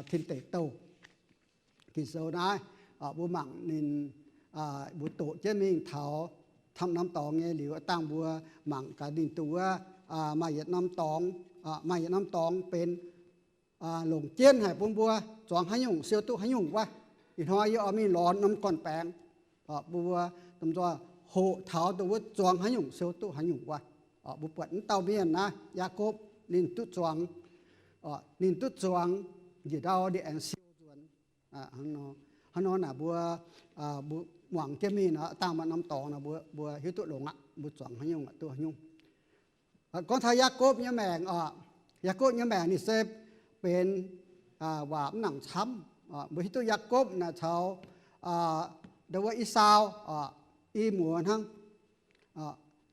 tin deic douh. Ging-Sou naaiv, mbuo mangc ninh, mbuo doqc jienv mingh taux camv norm dorngx nyei liuz, dangh mbuo mangc gaax ninh dongh wuov maaih yietc norm dorngx, maaih yietc norm dorngx benx longc jienv haic bun mbuo zuangx haaix nyungc siou duqv haaix nyungc wuov. Ih hnoi yie oix mingh lorz norm gorn-baengx bun mbuo domh nzoih hoqc taux dongh wuov zuangx haaix nyungc siou duqv haaix nyungc wuov. Mbuo buatc mv dauh mienh naaiv, Yaakopv, ninh duqv zuangx, ninh duqv zuangx njiec ndau ninh aengx siou nzuonx. Hnangv nor naaic mbuo, mbuo muangx jienv mingh nor, dangh maaih norm dorngx nor mbuo, mbuo hiuv duqv longx aqv, mbuo zuangx haaix nyungc duqv haaix nyungc. Gorngv taux Yaakopv nyei maengc oc, Yaakopv nyei maengc ninh se benx waac mv nangc camv. Mbuo hiuv duqv Yaakopv naaic caux ndo wuov Esaau i muoz hnangv.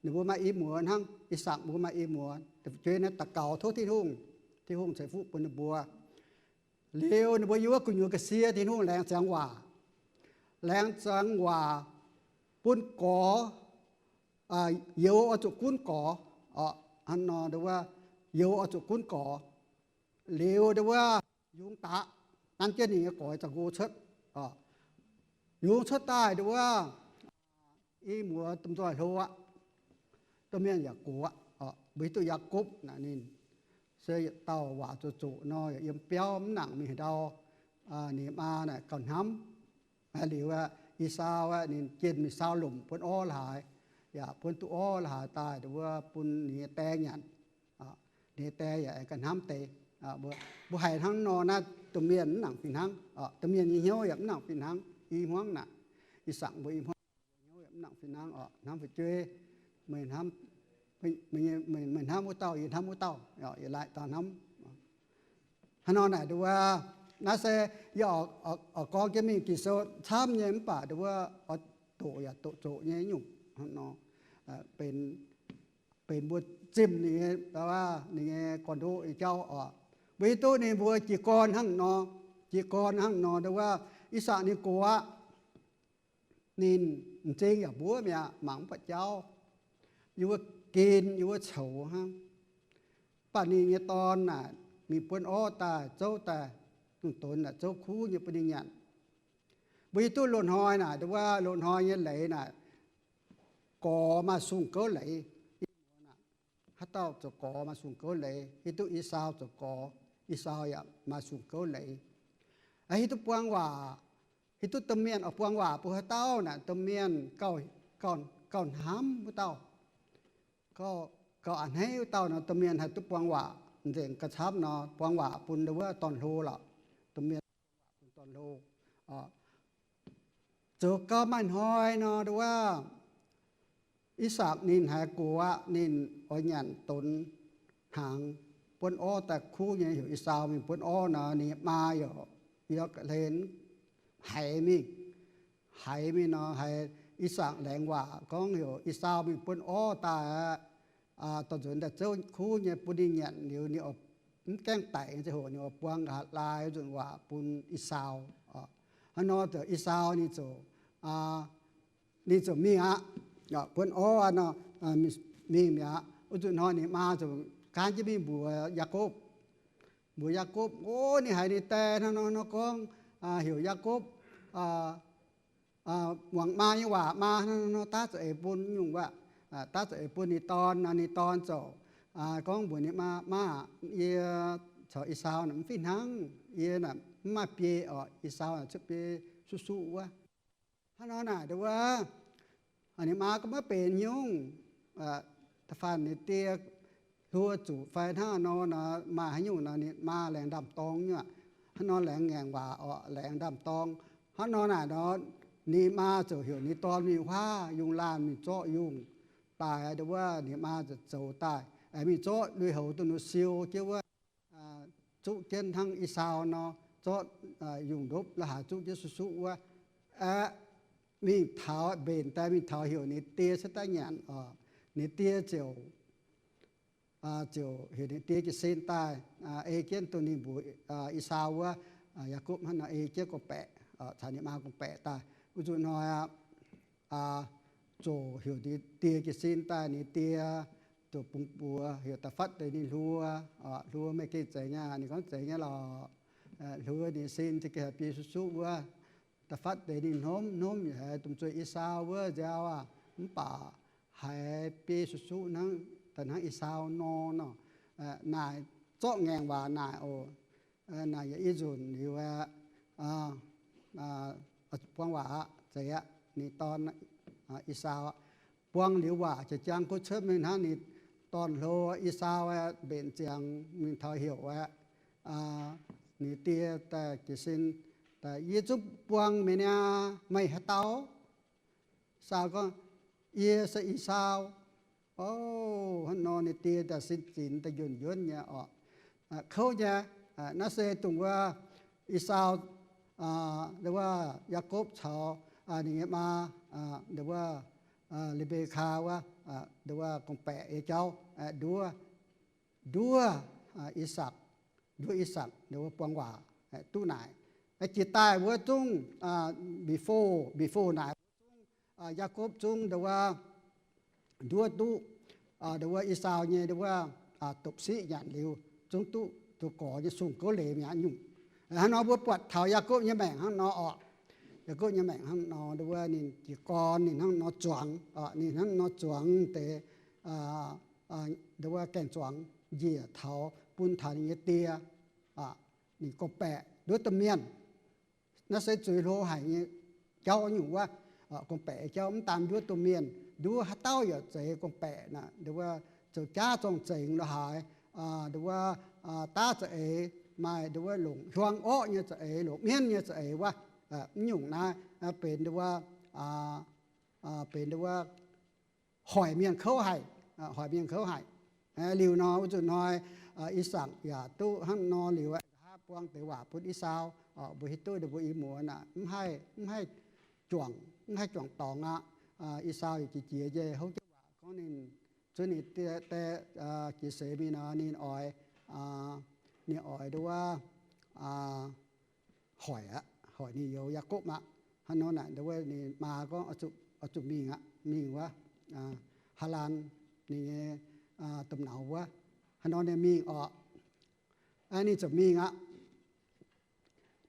Ninh mbuo maaih i muoz hnangv. Isaakc mbuo maaih i muoz. Da'jueiv naaiv daux gaux tov Tin-Hungh, Tin-Hungh ceix fuqv bun ninh mbuo. Liuz ninh mbuo yiem wuov gu'nyuoz ga'sie Tin-Hungh laengz ziangx waac, laengz ziangx waac bun gorx, youz oix zuqc gunv gorx. Hnangv nor ndo wuov youz oix zuqc gunv gorx. Liuz ndo wuov yungz daqc, nanv jienv ninh nyei goix za'nqo cuotv. Yungz cuotv daaih ndo wuov i muoz domh nzoih hlo aqv. Domh mienh yaac gox aqv. Mbuo hiuv duqv Yaakopv naaic ninh se yietc dauh waac zoqc zoqc nor, yaac yiem biauv mv nangc mingh haaix ndau. Ninh maa naaic gauh hnamv. Liuz Esaau aeqv, ninh jienh mingh saau lomc buonv orv la'haaix, yaac buonv duqv orv la'haaix daaih ndo wuov bun ninh nyei die nyanc. Ninh nyei die yaac aengx ganh hnamv deix. Mbuo haiz hnangv nor naaiv domh mienh mv nangc fih hnangv. Domh mienh nyei hnyouv yaac mv nangc fih hnangv. I hmuangv naaic, ih zanc mbuo i hmuangv hnyouv yaac mv nangc fih hnangv oc. Hnamv fu'jueiv, meih hnamv wuov dauh, yie hnamv wuov dauh, yie laaic dauh hnamv. Hnangv nor naaic ndo wuov, naaiv se yie oix gorngv jienv mingh Ging-Sou camv nyei mv baac ndo wuov oix doqc yaac doqc zoqc nyei nyungc. Hnangv nor benx, benx mbuo zimh ninh nyei, ninh nyei gorn-ndoqv nyei jauv oc. Mbuo hiuv duqv ninh mbuo jiez gorn hnangv nor, jiez gorn hnangv nor ndo wuov Isaak ninh gox aqv. Ninh m'zing yaac mbuov mi'aqv, mangc mv buatc jauv. Yie mbuo gen, yie mbuo coux hnangv. Mv baac ninh nyei dorn naaic mingh buonv orv daaih zouv daaih, dongh donx naaic zouv kuv nyei bun ninh nyanc. Mbuo hiuv duqv loz-hnoi naaic, ndo wuov loz-hnoi nyei leiz naaic, gorx maaih sung gouv leiz. Haaix dauh zoux gorx maaih sung gouv leiz? Hiuv duqv Esaau zoux gorx, Esaau yaac maaih sung gouv leiz. Hiuv duqv buang waac, hiuv duqv domh mienh oix buang waac bun haaix dauh naaic, domh mienh gauh, gauh hnamv wuov dauh. Gauh, gauh a'hneiv wuov dauh nor, domh mienh haih duqv buang waac nzengc gauh camv nor, buang waac bun ndo wuov dorn-hlo lorqc. Domh mienh bun dorn-hlo zoux gau maaih hnoi nor, ndo wuov Isaak ninh haiz gox aqv, ninh oix nyanc donx hnaangx, buonv orv daaih kuv nyei, heuc Esaau mingh buonv orv nor, ninh maa yaac, yaac hlen haiz mingh, haiz mingh nor, haiz Isaak laengz waac gorngv heuc Esaau mingh buonv orv daaih aqv. dorh nzuonx daaih zouv kuv nyei bun ninh nyanc liuz, ninh mv gaengh daic nyei ziangh hoc, ninh oix buang nqa'haav laai nzunc waac bun Esaau. Hnangv nor ziouc Esaau ninh ziouc, ninh ziouc mingh aqv. Buonv orv nor, mingh mi'aqv. Wuov nzunc hnoi ninh maa ziouc gaanv jienv mingh mbuox Yaakopv. Mbuox Yaakopv, o, ninh haiz ninh die hnangv nor nor gorngv, heuc Yaakopv muangx maa nyei waac. Maa hnangv nor daav za'eix bun nyungc wuov, daav za'eix bun ninh dorn nor. Ninh dorn ziouc gorngv mbuox ninh maa, Maa, yie caux Esaau naaic mv fih hnangv. Yie naaic mv maaih biei orqc. Esaau naaic cuotv biei suqv-suqv wuov. Hnangv nor naaic wuov, ninh maa gorngv maiv benx nyungc. Da'faanh ninh die hluo zuqc fai hnangv nor nor, maaih haaix nyungc nor ninh maa laengz ndaam-dorng nyei aqv. Hnangv nor laengz ngaengc waac orqc, laengz ndaam-dorng. Hnangv nor naaic nor, ninh maa ziouc heuc ninh dorn mingh huaav yungh laanh mingh zorqv yungh daaih. Nduov wuov ninh maa ziouc zoux daaih, aengx mingh zorqv lui-houx duqv nor siou jienv wuov, zuqv jienv hnangv Esaau nor, zorqv yungh ndopv la'haaix zuqv jienv suqv-suqv wuov. Aeqv, mingh taux, mbenc daaih mingh taux heuc ninh die cuotv daaih nyanc oc. Ninh die ziouc, ziouc heuc ninh die jiez sin daaih, ei jienv dongh ninh mbuox Esaau wuov, Yaakopv hnangv nor ei jienv gorngv-baeqc, caux ninh maa gorngv-baeqc daaih. Wuov nzunc hnoi aqv, ziouc heuc ninh die jiez sin daaih. Ninh die ziouc bungx buoz heuc da'fatv deix ninh hluo. Hluo, meih gengh zeiz nyei. Ninh gorngv zeiz nyei lorqc. Hluo ninh sin za'gengh haiz biei suqv-suqv wuov. Da'fatv deix ninh hnomv, hnomv yaac haiz domh zueih Esaau wuov nziaaux aqv, mv baac haiz biei suqv-suqv hnangv, da'hnangv Esaau nor nor. Naaic zorqv ngaengc waac naaic oc. Naaic yaac i nzunc liuz aqv, buang waac aqv, zeiz aqv. Ninh dorn, Esaau, buang liuz waac jiex jaang kuv cuotv mingh hnangv. Ninh dorn-hlo Esaau aeqv, mbenc ziangx mingh taux heuc aeqv, ninh die daaih jiez sin daaih, Yie zungv buang meih niaa, meih haaix dauh? Esaau gorngv, Yie se Esaau. O, hnangv nor ninh die daaih sin zinx daaih njuonv njuonv nyei orqc. Kouv nyei. Naaiv se dongh wuov Esaau, nduov wuov Yaakopv caux ninh nyei maa, nduov wuov Le^mbe^kaa wuov, nduov wuov gorngv-baeqc nyei jauv, nduov, nduov I^sakc, nduov I^sakc nduov buang waac duqv naaic. Jiex daaih wuov zungv, before, before naaic, Yaakopv zungv nduov wuov, nduov duqv, nduov wuov Esaau nyei nduov wuov, dopc-siqv nyanc liuz, zungv duqv zoux gorx nyei sung gouv leiz mi'aqv nyungc. Hnangv nor mbuo buatc taux Yaakopv nyei maengc hnangv nor orqc. Yaakopv nyei maengc hnangv nor nduov wuov ninh jiez gorn ninh hnangv nor zuangx, ninh hnangv nor zuangx deix, nduov wuov gaeng-zuangx njiec taux bun taux ninh nyei die, ninh gorngv-baeqc nduov domh mienh. Naaiv se zuiz hlo haic nyei jauv nyungc wuov. Gorngv-baeqc jauv mv daan nduov domh mienh, nduov haaix dauh yaac zeiz gorngv-baeqc naaic, nduov wuov zoux jaav zorng-zengx lo haaix, nduov wuov daav za'eix, maaih nduov wuov longc hiuang orqv nyei za'eix, longc mienv nyei za'eix wuov. Mv nyungc naaiv benx nduov wuov, benx nduov wuov hoic mienh kouv haic, hoic mienh kouv haic. Liuz nor wuov nzunc hnoi, I^sakc yaac duqv hnangv nor liuz, nqa'haav buang deix waac bun Esaau. Mbuo hiuv duqv ninh mbuo i muoz naaic mv haih, mv haih juangc, mv haih juangc dorngx aqv. Esaau yaac jiex jiex njiec houv jienv waac gorngv ninh, zunv ninh die, die jiex seix mingh nor ninh oix, ninh oix nduov wuov hoic aqv, hoic ninh youz Yaakopv aqv. Hnangv nor naaic nduov wuov ninh maa gorngv, Oix zuqc mingh aqv, mingh wuov Haalaan ninh nyei domh nauz wuov. Hnangv nor ninh mingh orqc. Ninh ziouc mingh aqv.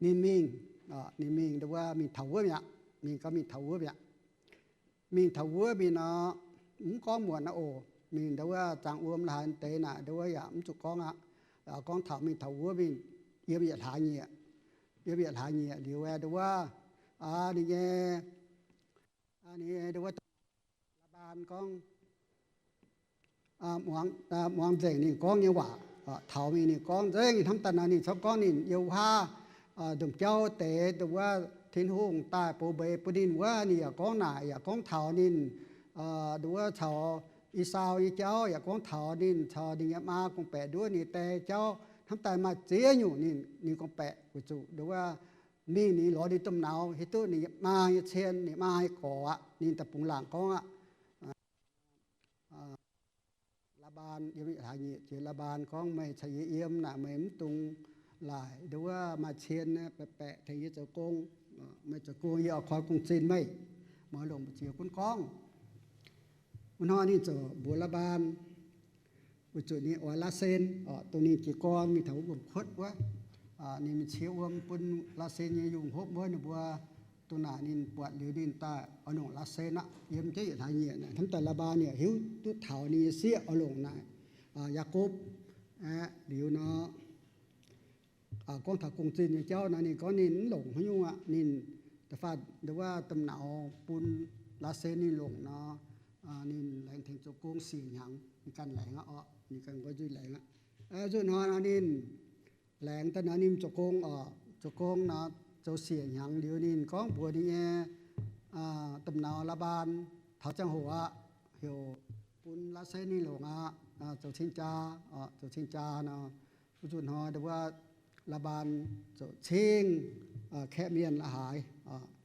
Ninh mingh, ninh mingh nduov wuov mingh taux wuov mi'aqv. Mingh gorngv mingh taux wuov mi'aqv. Mingh taux wuov mingh nor, mv gorngv muonc aqv oc. Mingh nduov wuov zaangc wuom la'haaix deix naaic nduov wuov yaac mv zuqc gorngv aqv. Gorngv taux mingh taux wuov mingh, yiem yietc hlaax nyieqc, yiem yietc hlaax nyieqc liuz nduov wuov, ninh nyei, ninh nyei nduov wuov Laa^mbaan gorngv, muangx nzengc ninh gorngv nyei waac. Taux mingh ninh gorngv nzengc hnamv daaih nor, ninh corc gorngv ninh yiem wuov ndomh jauv deix nduov wuov Tin-Hungh daaih bouh mbeix bun ninh wuov, ninh yaac gorngv naaic, yaac gorngv taux ninh nduov wuov caux Esaau nyei jauv, yaac gorngv taux ninh caux ninh nyei maa gorngv-baeqc nduov ninh die jauv. Hnamv daaih maaih ziex nyungc ninh, ninh gorngv-baeqc weic zuqc nduov wuov mingh ninh lorz ninh domh nauz, hiuv duqv ninh maa nyei cien, ninh maa nyei gorx aqv, ninh daaih bungx laangc gorngv aqv. Laa^mbaan, yiem hlaax nyieqc jiex Laa^mbaan gorngv, meih caux yie yiem naaic, meih mv dungx laaic nduov maaih cien baeqc baeqc tengx yie zoux gong. Meih zoux gong yie oix koi gong-zinh meih. Meih longc mbu'ziex gunv gorngv. Wuov hnoi ninh ziouc mbuox Laa^mbaan, weic zuqc ninh oix Laasen, dongh ninh jiez gorn mingh taux wuov wuom-kuotv wuov, ninh mingh cie wuom bun Laasen nyei yungh hopv wuov, ninh mbuo dongh naaic ninh buatc liuz ninh daaih oix longc Laasen aqv. Yiem jienv yietc hlaax nyieqc naaic hnamv daaih Laa^mbaan yaac hiuv duqv taux ninh nyei sieqv oix longc naaic Yaakopv aqv. Liuz nor, gorngv taux gong-zinh nyei jauv nor, ninh gorngv ninh mv longc haaix nyungc aqv. Ninh da'faanh nduov wuov domh nauz bun Laasen ninh longc nor, ninh laengz tengx zoux gong siec hnyangx, ninh ganh laengx aqv orqc, ninh ganh nqoi nzuih laengx aqv. Nzunc hnoi nor ninh laengx daaih nor ninh zoux gong orqc, zoux gong nor zoux siec hnyangx liuz ninh gorngv mbuox ninh nyei domh nauz Laa^mbaan, taux ziangh hoc aqv, heuc bun Laasen ninh longc aqv, zoux cing-jaa, zoux cing-jaa nor. Wuov nzunc hnoi nduov wuov Laa^mbaan ziouc cingv kaeqv mienh la'haaix,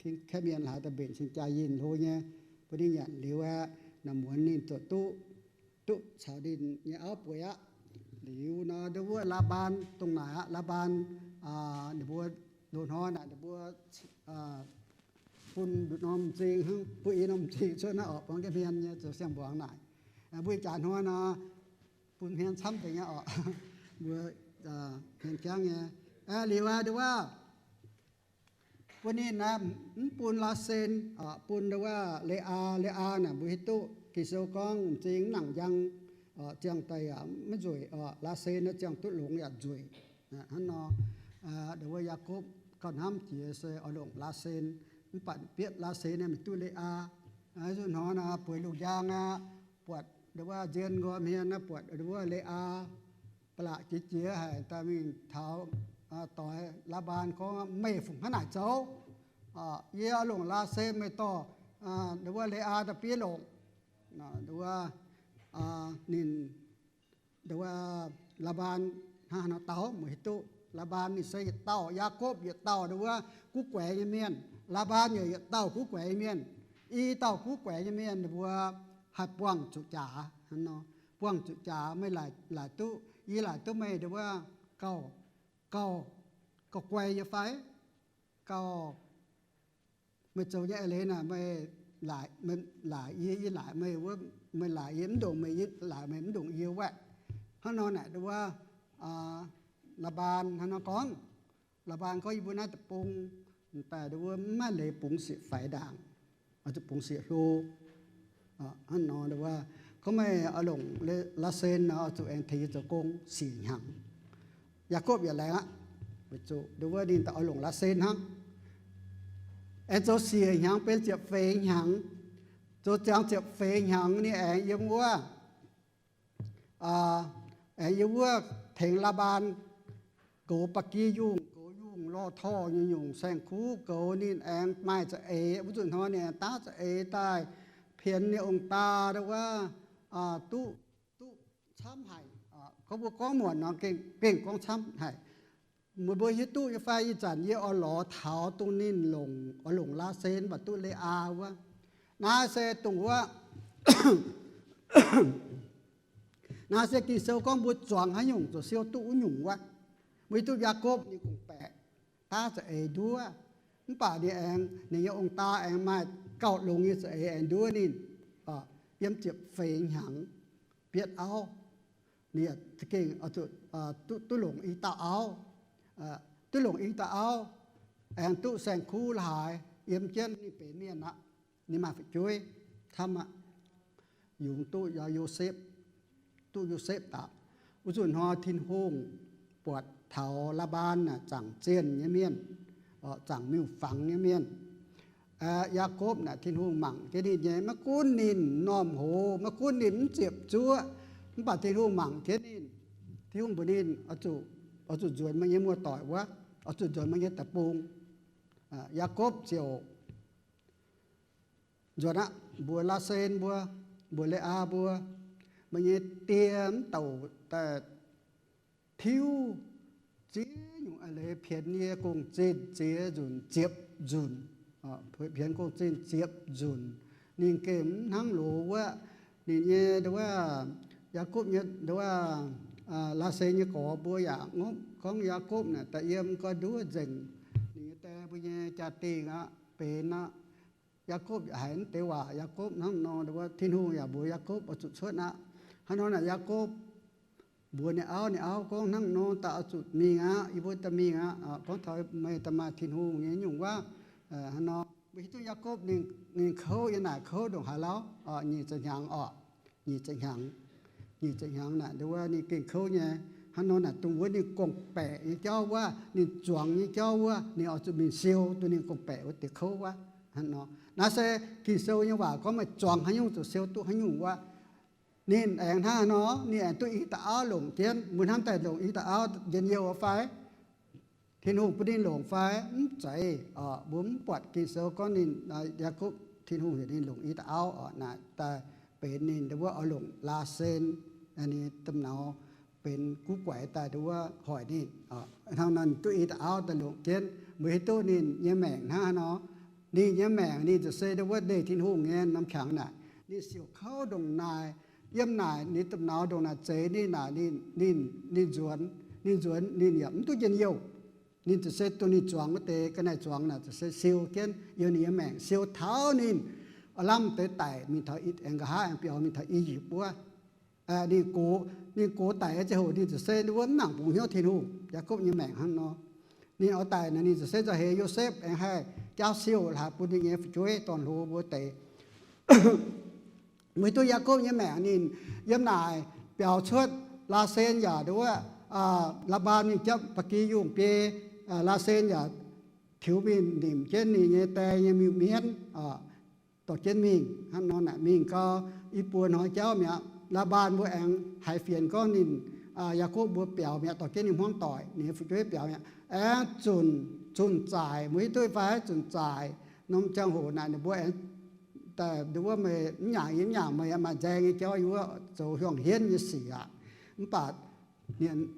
cingv kaeqv mienh la'haaix daaih mbenc cing-jaa yinh hlo nyei, bun ninh nyanc liuz aeqv, naaic muonz ninh ziouc duqv, duqv caux ninh nyei auv bueix aqv. Liuz nor nduov wuov Laa^mbaan dongh naaic aqv, Laa^mbaan ninh mbuo loz-hnoi naaic ninh mbuo bun nduqc norm m'zing hnangv, bun i norm m'zing cuotv naaiv orqc, buangv jienv hmien nyei zoux siang-mbuangz naaic. Mbuo ih jaax hnoi nor bun hmien camv deix nyei orqc, mbuo hmien jangv nyei. Liuz aqv, nduov wuov bun ninh naaiv mv bun Laasen, bun nduov wuov Le^aa. Le^aa naaic mbuo hiuv duqv Ging-Sou gorngv m'zing mv nangc njang, ziangh daaih yaac maiv nzueic orqc. Laasen naaiv ziangh duqv longx yaac nzueic. Hnangv nor, nduov wuov Yaakopv gauh hnamv jiex se oix longc Laasen, mv baac bietv Laasen naaiv mingh duqv Le^aa. Nzunc hnoi naaic bueix lungh njang aqv, buatc nduov wuov nzien nqoi hmien naaiv buatc nduov wuov Le^aa ba'laqc jiex jiex haic daaih mingh taux doix Laa^mbaan gorngv, meih fungc hnangv naaic zoux? Yie oix longc Laasen meih dorh nduov wuov Le^aa daaih biev longc. Nduov wuov ninh, nduov wuov Laa^mbaan hnangv haaix nor dau, meih hiuv duqv Laa^mbaan ninh se yietc dauh, Yaakopv yietc dauh nduov wuov guv guaix nyei mienh, Laa^mbaan yaac yietc dauh guv guaix nyei mienh. I dauh guv guaix nyei mienh ninh mbuo haih buangh zuqc jaax hnangv nor, buangh zuqc jaax. Meih laaic duqv, yie laaic duqv meih nduov wuov gauh, gauh, gauh guai yie fai? Gauh meih zoux nyei eix leiz naaic, meih laaic yie, yie laaic meih wuov, meih laaic yie mv ndongc meih, yie laaic meih mv ndongc yie wuov. Hnangv nor naaic nduov wuov Laa^mbaan hnangv nor gorngv. Laa^mbaan gorngv, yie mbuo naaiv deic-bung daaih nduov wuov mv maaih leiz bungx sieqv faix ndaangc, oix zuqc bungx sieqv hlo. Hnangv nor nduov wuov gorngv meih oix longc Laasen nor oix zuqc aengx tengx yie zoux gong siec hnyangx. Yaakopv yaac laengz aqv, weic zuqc nduov wuov ninh daaih oix longc Laasen hnangv. Aengx zoux siec hnyangx benx ziepc feix hnyangx. Zoux ziangx ziepc feix hnyangx ninh aengx yiem wuov aengx yiem wuov tengx Laa^mbaan goux ba'gi yungh, goux yungh lorh torh nyungc-nyungc saeng-kuv, goux ninh aengx maaih za'eix. Wuov nzunc hnoi ninh aengx daav za'eix daaih pienx ninh ong-daa nduov wuov, duqv, duqv camv haic. Gorngv mbuo gorngv muonc nor gengh gorngv camv haic. Meih mbuo hiuv duqv nyei fai? Ih zanc yie oix lorz taux dongh ninh longc, oix longc Laasen mv baac duqv Le^aa wuov. Naaiv se dongh wuov, naaiv se Ging-Sou gorngv mbuo zuangx haaix nyungc ziouc siou duqv wuov nyungc wuov. Mbuo hiuv duqv Yaakopv ninh gong-baeqc daav za'eix nduov, mv baac ninh aengx, ninh nyei ong-daa aengx maaih gauh longx nyei za'eix aengx nduov ninh, yiem ziepc feix hnyangx bietv auv. Ninh za'gengh duqv longc i dauh auv, duqv longc i dauh auv, aengx duqv saeng-kuv la'haaix, yiem jienv ninh benx mienh aqv. Ninh maaih fu'jueiv camv aqv. Yungz duqv Yosepv, duqv Yosepv daaih. Wuov nzunc hnoi Tin-Hungh buatc taux Laa^mbaan naaic zaangc zienh nyei mienh, zaangc miuc-fangx nyei mienh. Yaakopv naaic Tin-Hungh mangc jienv ninh nyei, maiv gunv ninh m'normh hoz, maiv gunv ninh mv ziepc zuoqv, mv baac Tin-Hungh mangc jienv ninh. Tin-Hungh mbuox ninh, oix zuqc nzuonx meih nyei muoz-doic wuov, oix zuqc nzuonx meih nyei deic-bung. Yaakopv ziouc nzuonx aqv, mbuox Laasen mbuo, mbuox Le^aa mbuo, meih nyei die mv douc daaih tiuv ziex nyungc eix leiz pienx yie gong-zinh ziex nzunc ziepc nzunc, pienx gong-zinh ziepc nzunc. Ninh gengh mv hnangv loz wuov, ninh nyei wuov Yaakopv nyei, nduov, Laasen nyei gorx mbuo yaac ngopv gorngv Yaakopv naaic daaih yiem gau nduov nzengc ninh nyei die mbuo nyei jaa-dingh aqv, benx aqv. Yaakopv yaac haiz mv deix waac. Yaakopv hnangv nor, nduov, Tin-Hungh yaac mbuox Yaakopv oix zuqc cuotv aqv. Hnangv nor naaic Yaakopv mbuox ninh auv, ninh auv gorngv, Hnangv nor daaih oix zuqc mingh aqv. Yie mbuo daaih mingh aqv. Gorngv taux meih daaih maaih Tin-Hungh nyei nyungc waac. Hnangv nor mbuo hiuv duqv Yaakopv ninh, ninh kouv yiem naaic kouv ndongc haaix lauh, nyic ziepc hnyangx orqc, nyic ziepc hnyangx, nyic ziepc hnyangx naaic, nduov, ninh gengh kouv nyei. Hnangv nor naaic dongh wuov ninh gorngv-baeqc nyei jauv wuov, ninh zuangx nyei jauv wuov, ninh oix zuqc mingh siou duqv ninh gorngv-baeqc wuov deix kouv wuov. Hnangv nor, naaiv se Ging-Sou nyei waac gorngv meih zuangx haaix nyungc zuqc siou duqv haaix nyungc wuov. Ninh aengx hnangv haaix nor, ninh aengx duqv i dauh auv longc jienv. Mbuo hnamv daaih longc i dauh auv njien-youh fai? Tin-Hungh bun ninh longc fai? Mv zeiz. Mbuo mv buatc Ging-Sou gorngv ninh, Yaakopv, Tin-Hungh heuc ninh longc i dauh auv orqc. Naaic daaih benx ninh nduov wuov oix longc Laasen, ninh domh nauz benx guv guaix daaih nduov wuov hoic ninh. Hnangv nor ninh duqv i dauh auv daaih longc jienv. Mbuo hiuv duqv ninh nyei maengc hnangv haaix nor. Ninh nyei maengc ninh ziouc se nduov wuov leih Tin-Hungh nyei norm qangx naaic. Ninh siouc kouv ndongc naaic, yiem naaic ninh domh nauz ndongc naaic zeix ninh naaic, ninh, ninh nzuonx, ninh nzuonx ninh yaac mv duqv njien-youh. Ninh ziouc se dongh ninh zuangx wuov deix ga'naaiv zuangx naaic ziouc se siou jienv, yiem ninh nyei maengc siou taux ninh lamh deix daic mingh taux, aengx nqa'haav aengx biaux mingh taux I^yipv wuov. Ninh gox, ninh gox daic nyei ziangh hoc ninh ziouc se nduov wuov mv nangc bungx hnyouv Tin-Hungh. Yaakopv nyei maengc hnangv nor. Ninh oix daic naaic ninh ziouc se nzauh heix Yosepv aengx haih jaauv siou laaix bun ninh nyei fu'jueiv dorn-hlo mbuo deix. Mbuo hiuv duqv Yaakopv nyei maengc ninh yiem naaic biaux cuotv, Laasen yaac nduov wuov, Laa^mbaan mingh japv ba'gi yungh biei, Laasen yaac tiux mingh nimc jienv ninh nyei die nyei miuc-mienv dorh jienv mingh. Hnangv nor naaic mingh gau i buo hnoi jauv mi'aqv. Laa^mbaan mbuo aengx haiz fienx gorngv ninh, Yaakopv mbuo biaux mi'aqv, dorh jienv ninh hmuangv doic, ninh nyei fu'jueiv biaux mi'aqv. Aengx zunc, zunc zaaic, mbuo hiuv duqv fai? Zunc zaaic norm ziangh hoc naaic ninh mbuo aengx daaih nduov wuov, meih mv nyaangc yie mv nyaangc meih, maaih nzaeng nyei jauv yie wuov zoux hiuang hienv nyei sic aqv. Mv baac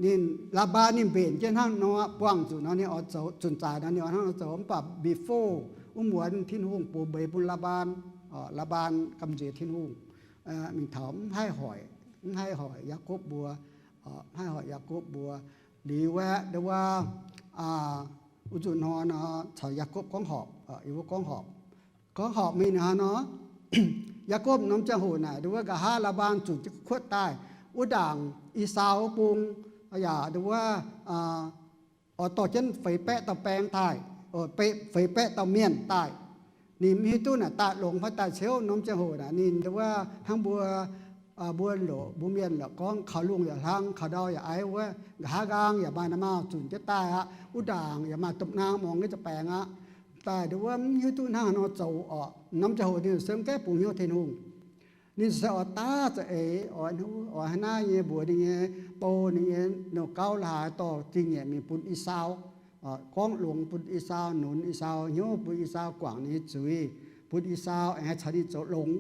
ninh, Laa^mbaan ninh mbenc jienv hnangv nor, buangh zuqc nor ninh oix zoux, zunc zaaic nor ninh oix hnangv nor zoux. Mv baac before wuov muonz Tin-Hungh bungx mbeix bun Laa^mbaan, Laa^mbaan gamh nziex Tin-Hungh, mingh taux mv haih hoic, mv haih hoic Yaakopv mbuo, mv haih hoic Yaakopv mbuo. Liuz aeqv, nduov wuov, wuov nzunc hnoi nor caux Yaakopv gorngv horpc, yie mbuo gorngv horpc, gorngv horpc mingh hnangv nor, Yaakopv norm ziangh hoc naaic nduov wuov nqa'haav Laa^mbaan zunc jienv kuotv daaih, wuov ndaangc Esaau wuov bung yaac nduov wuov oix dorh jienv feix baeqv dauh baeng daaih, feix baeqv dauh mienh daaih. Ninh mv hiuv duqv naaic daaih longx fai daaih ciouv. Norm ziangh hoc naaic ninh nduov wuov hnangv mbuo, mbuo loc, mbuo mienh loc gorngv kaux lungh yaac hlang, kaux ndau yaac aiv wuov, nqa'haav nqaang yaac maaih naaiv maauh zunc jienv daaih aqv. Wuov ndaangc yaac maaih dopc naang muangx nyei za'baengx aqv. Daaih nduov wuov mv hiuv duqv hnangv haaix nor zoux orqc. Norm ziangh hoc ninh se mv gaengh bungx hnyouv Tin-Hungh. Ninh se oix daav za'eix, oix, oix hnangv naaiv nyei mbuox ninh nyei bou, ninh nyei nouh gauv la'haaix dorh zingh nyeic mingh bun Esaau, gorngv longx bun Esaau, nunz Esaau, hnyouv bun Esaau, guangc ninh nyei zuiz, bun Esaau aengx haih caux ninh zoux longx.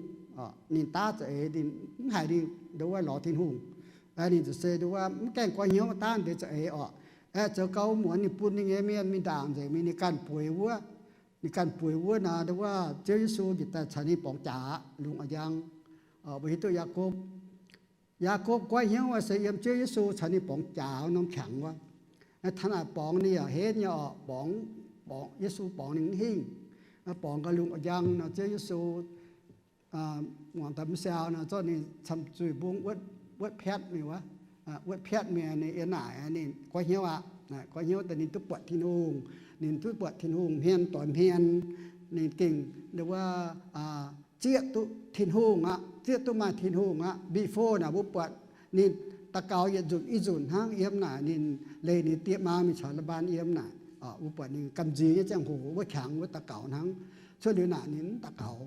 Ninh daav za'eix, ninh mv haiz ninh nduov wuov lorz Tin-Hungh. Ninh ziouc se nduov wuov mv gaengh goiv hnyouv daav deix za'eix orqc. Aeqv, zoux gau muonz ninh bun ninh nyei mienh mingh ndaangc nzengc mingh ninh ganh bueix wuov. Ninh ganh bueix wuov naaic nduov wuov Ziouv Yesu njiec daaih caux ninh borngz jaax lungh a'njang. Mbuo hiuv duqv Yaakopv, Yaakopv goiv hnyouv se yiem Ziouv Yesu caux ninh borngz jaax norm qangx wuov. Taux naaic borngz ninh yaac henv nyei orqc, borngz, borngz, Yesu borngz ninh mv hingh. Borngz gau lungh a'njang nor Ziouv Yesu muangx daaih mv siau nor zorqv ninh camv zuih mbungv wuotv piatv mingh wuov. Wuotv piatv mingh ninh yiem naaic ninh goiv hnyouv aqv. Goiv hnyouv daaih ninh duqv buatc Tin-Hungh. Ninh duqv buatc Tin-Hungh hmien doix hmien. Ninh gengh nduov wuov zieqv duqv Tin-Hungh aqv, zieqv duqv maaih Tin-Hungh aqv. Before naaic mbuo buatc ninh daux gaux yietc nzunc i nzunc hnangv. Yiem naaic ninh leih ninh die maa mingh caux Laa^mbaan yiem naaic, mbuo buatc ninh gamh nziex nyei ziangh hoc wuov qangx wuov daux gaux hnangv. Cuotv liuz naaic ninh mv daux gaux,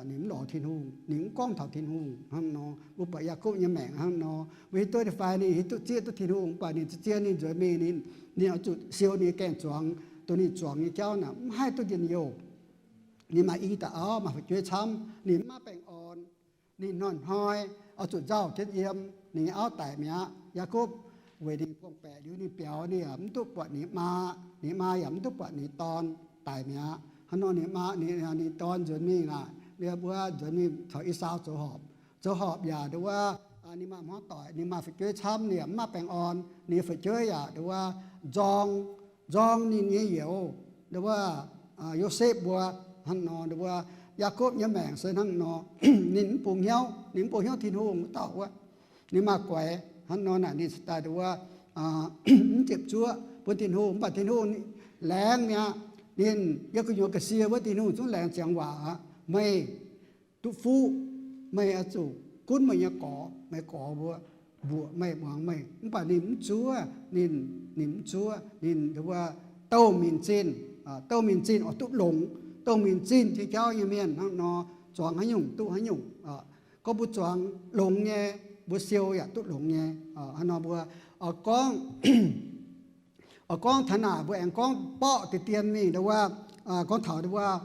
ninh mv lorz Tin-Hungh, ninh mv gorngv taux Tin-Hungh hnangv nor. Mbuo buatc Yaakopv nyei maengc hnangv nor. Mbuo hiuv duqv fai ninh hiuv duqv zieqv duqv Tin-Hungh, mv baac ninh zien-zien nzuonx mingh, ninh, ninh oix zuqc siou ninh nyei gaeng-zuangx, dongh ninh zuangx nyei jauv naaic mv haih duqv njien-youh. Ninh maaih i dauh auv, maaih fu'jueiv camv, ninh mv maaih baengh orn. Ninh hnoi-hnoi oix zuqc nzauh jienv yiem. Ninh nyei auv daic mi'aqv. Yaakopv weic ninh gorngv-baeqc liuz ninh biaux, ninh yaac mv duqv buatc ninh maa, ninh maa yaac mv duqv buatc ninh dorn, daic mi'aqv. Hnangv nor ninh maa, ninh, ninh dorn nzuonx mingh naaic, ninh mbuo nzuonx mingh caux Esaau zoux horpc. Zoux horpc yaac nduov wuov, Ninh maaih hmuangv doic, ninh maaih fu'jueiv camv, ninh yaac mv maaih baengh orn. Ninh nyei fu'jueiv yaac nduov wuov nzorng, nzorng ninh nyei youz, nduov wuov Yosepv mbuo. Hnangv nor nduov wuov Yaakopv nyei maengc se hnangv nor. Ninh mv bungx hnyouv, ninh mv bungx hnyouv Tin-Hungh wuov dauh wuov. Ninh maaih guaix hnangv nor naaic, ninh cingx daaih nduov wuov mv ziepc zuoqv bun Tin-Hungh. Mv baac Tin-Hungh laengz mi'aqv. Ninh yiem gu'nyuoz ga'sie wuov, Tin-Hungh zungv laengz ziangx waac aqv. Meih duqv fuqv, meih oix zuqc gunv meih nyei gorx, meih gorx mbuo mbuoqc meih, muangx meih. Mv baac ninh mv zuov, ninh, ninh mv zuov, ninh nduov wuov douh minc zinh, douh minc zinh oix duqv longx, douh minc zinh nyei jauv nyei mienh hnangv nor, zuangx haaix nyungc duqv haaix nyungc. Gorngv mbuo zuangx longx nyei, mbuo siou yaac duqv longx nyei. Hnangv nor mbuo oix gorngv oix gorngv taux naaic, mbuo aengx gorngv borqv deix dien mingh nduov wuov, gorngv taux nduov wuov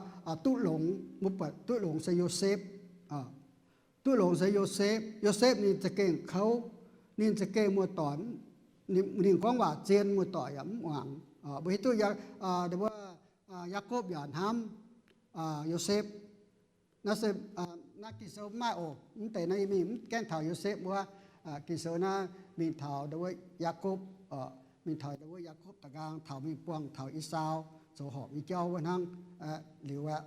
duqv longx, mbuo buatc duqv longx se Yosepv. Duqv longx se Yosepv. Yosepv ninh za'gengh kouv, ninh za'gengh muoz-doic, ninh gorngv waac zien, muoz-doic yaac mv muangx. Mbuo hiuv duqv nduov wuov Yaakopv yaac hnamv Yosepv. Naaiv se, naaiv Ging-Sou mv maaih oc. Mv deix naaiv yie mingh mv gaengh taux Yosepv wuov. Ging-Sou naaiv mingh taux nduov wuov Yaakopv, mingh taux nduov wuov Yaakopv da'nqaang, taux mingh buangh taux Esaau zoux horpc nyei jauv wuov hnangv. Liuz aqv,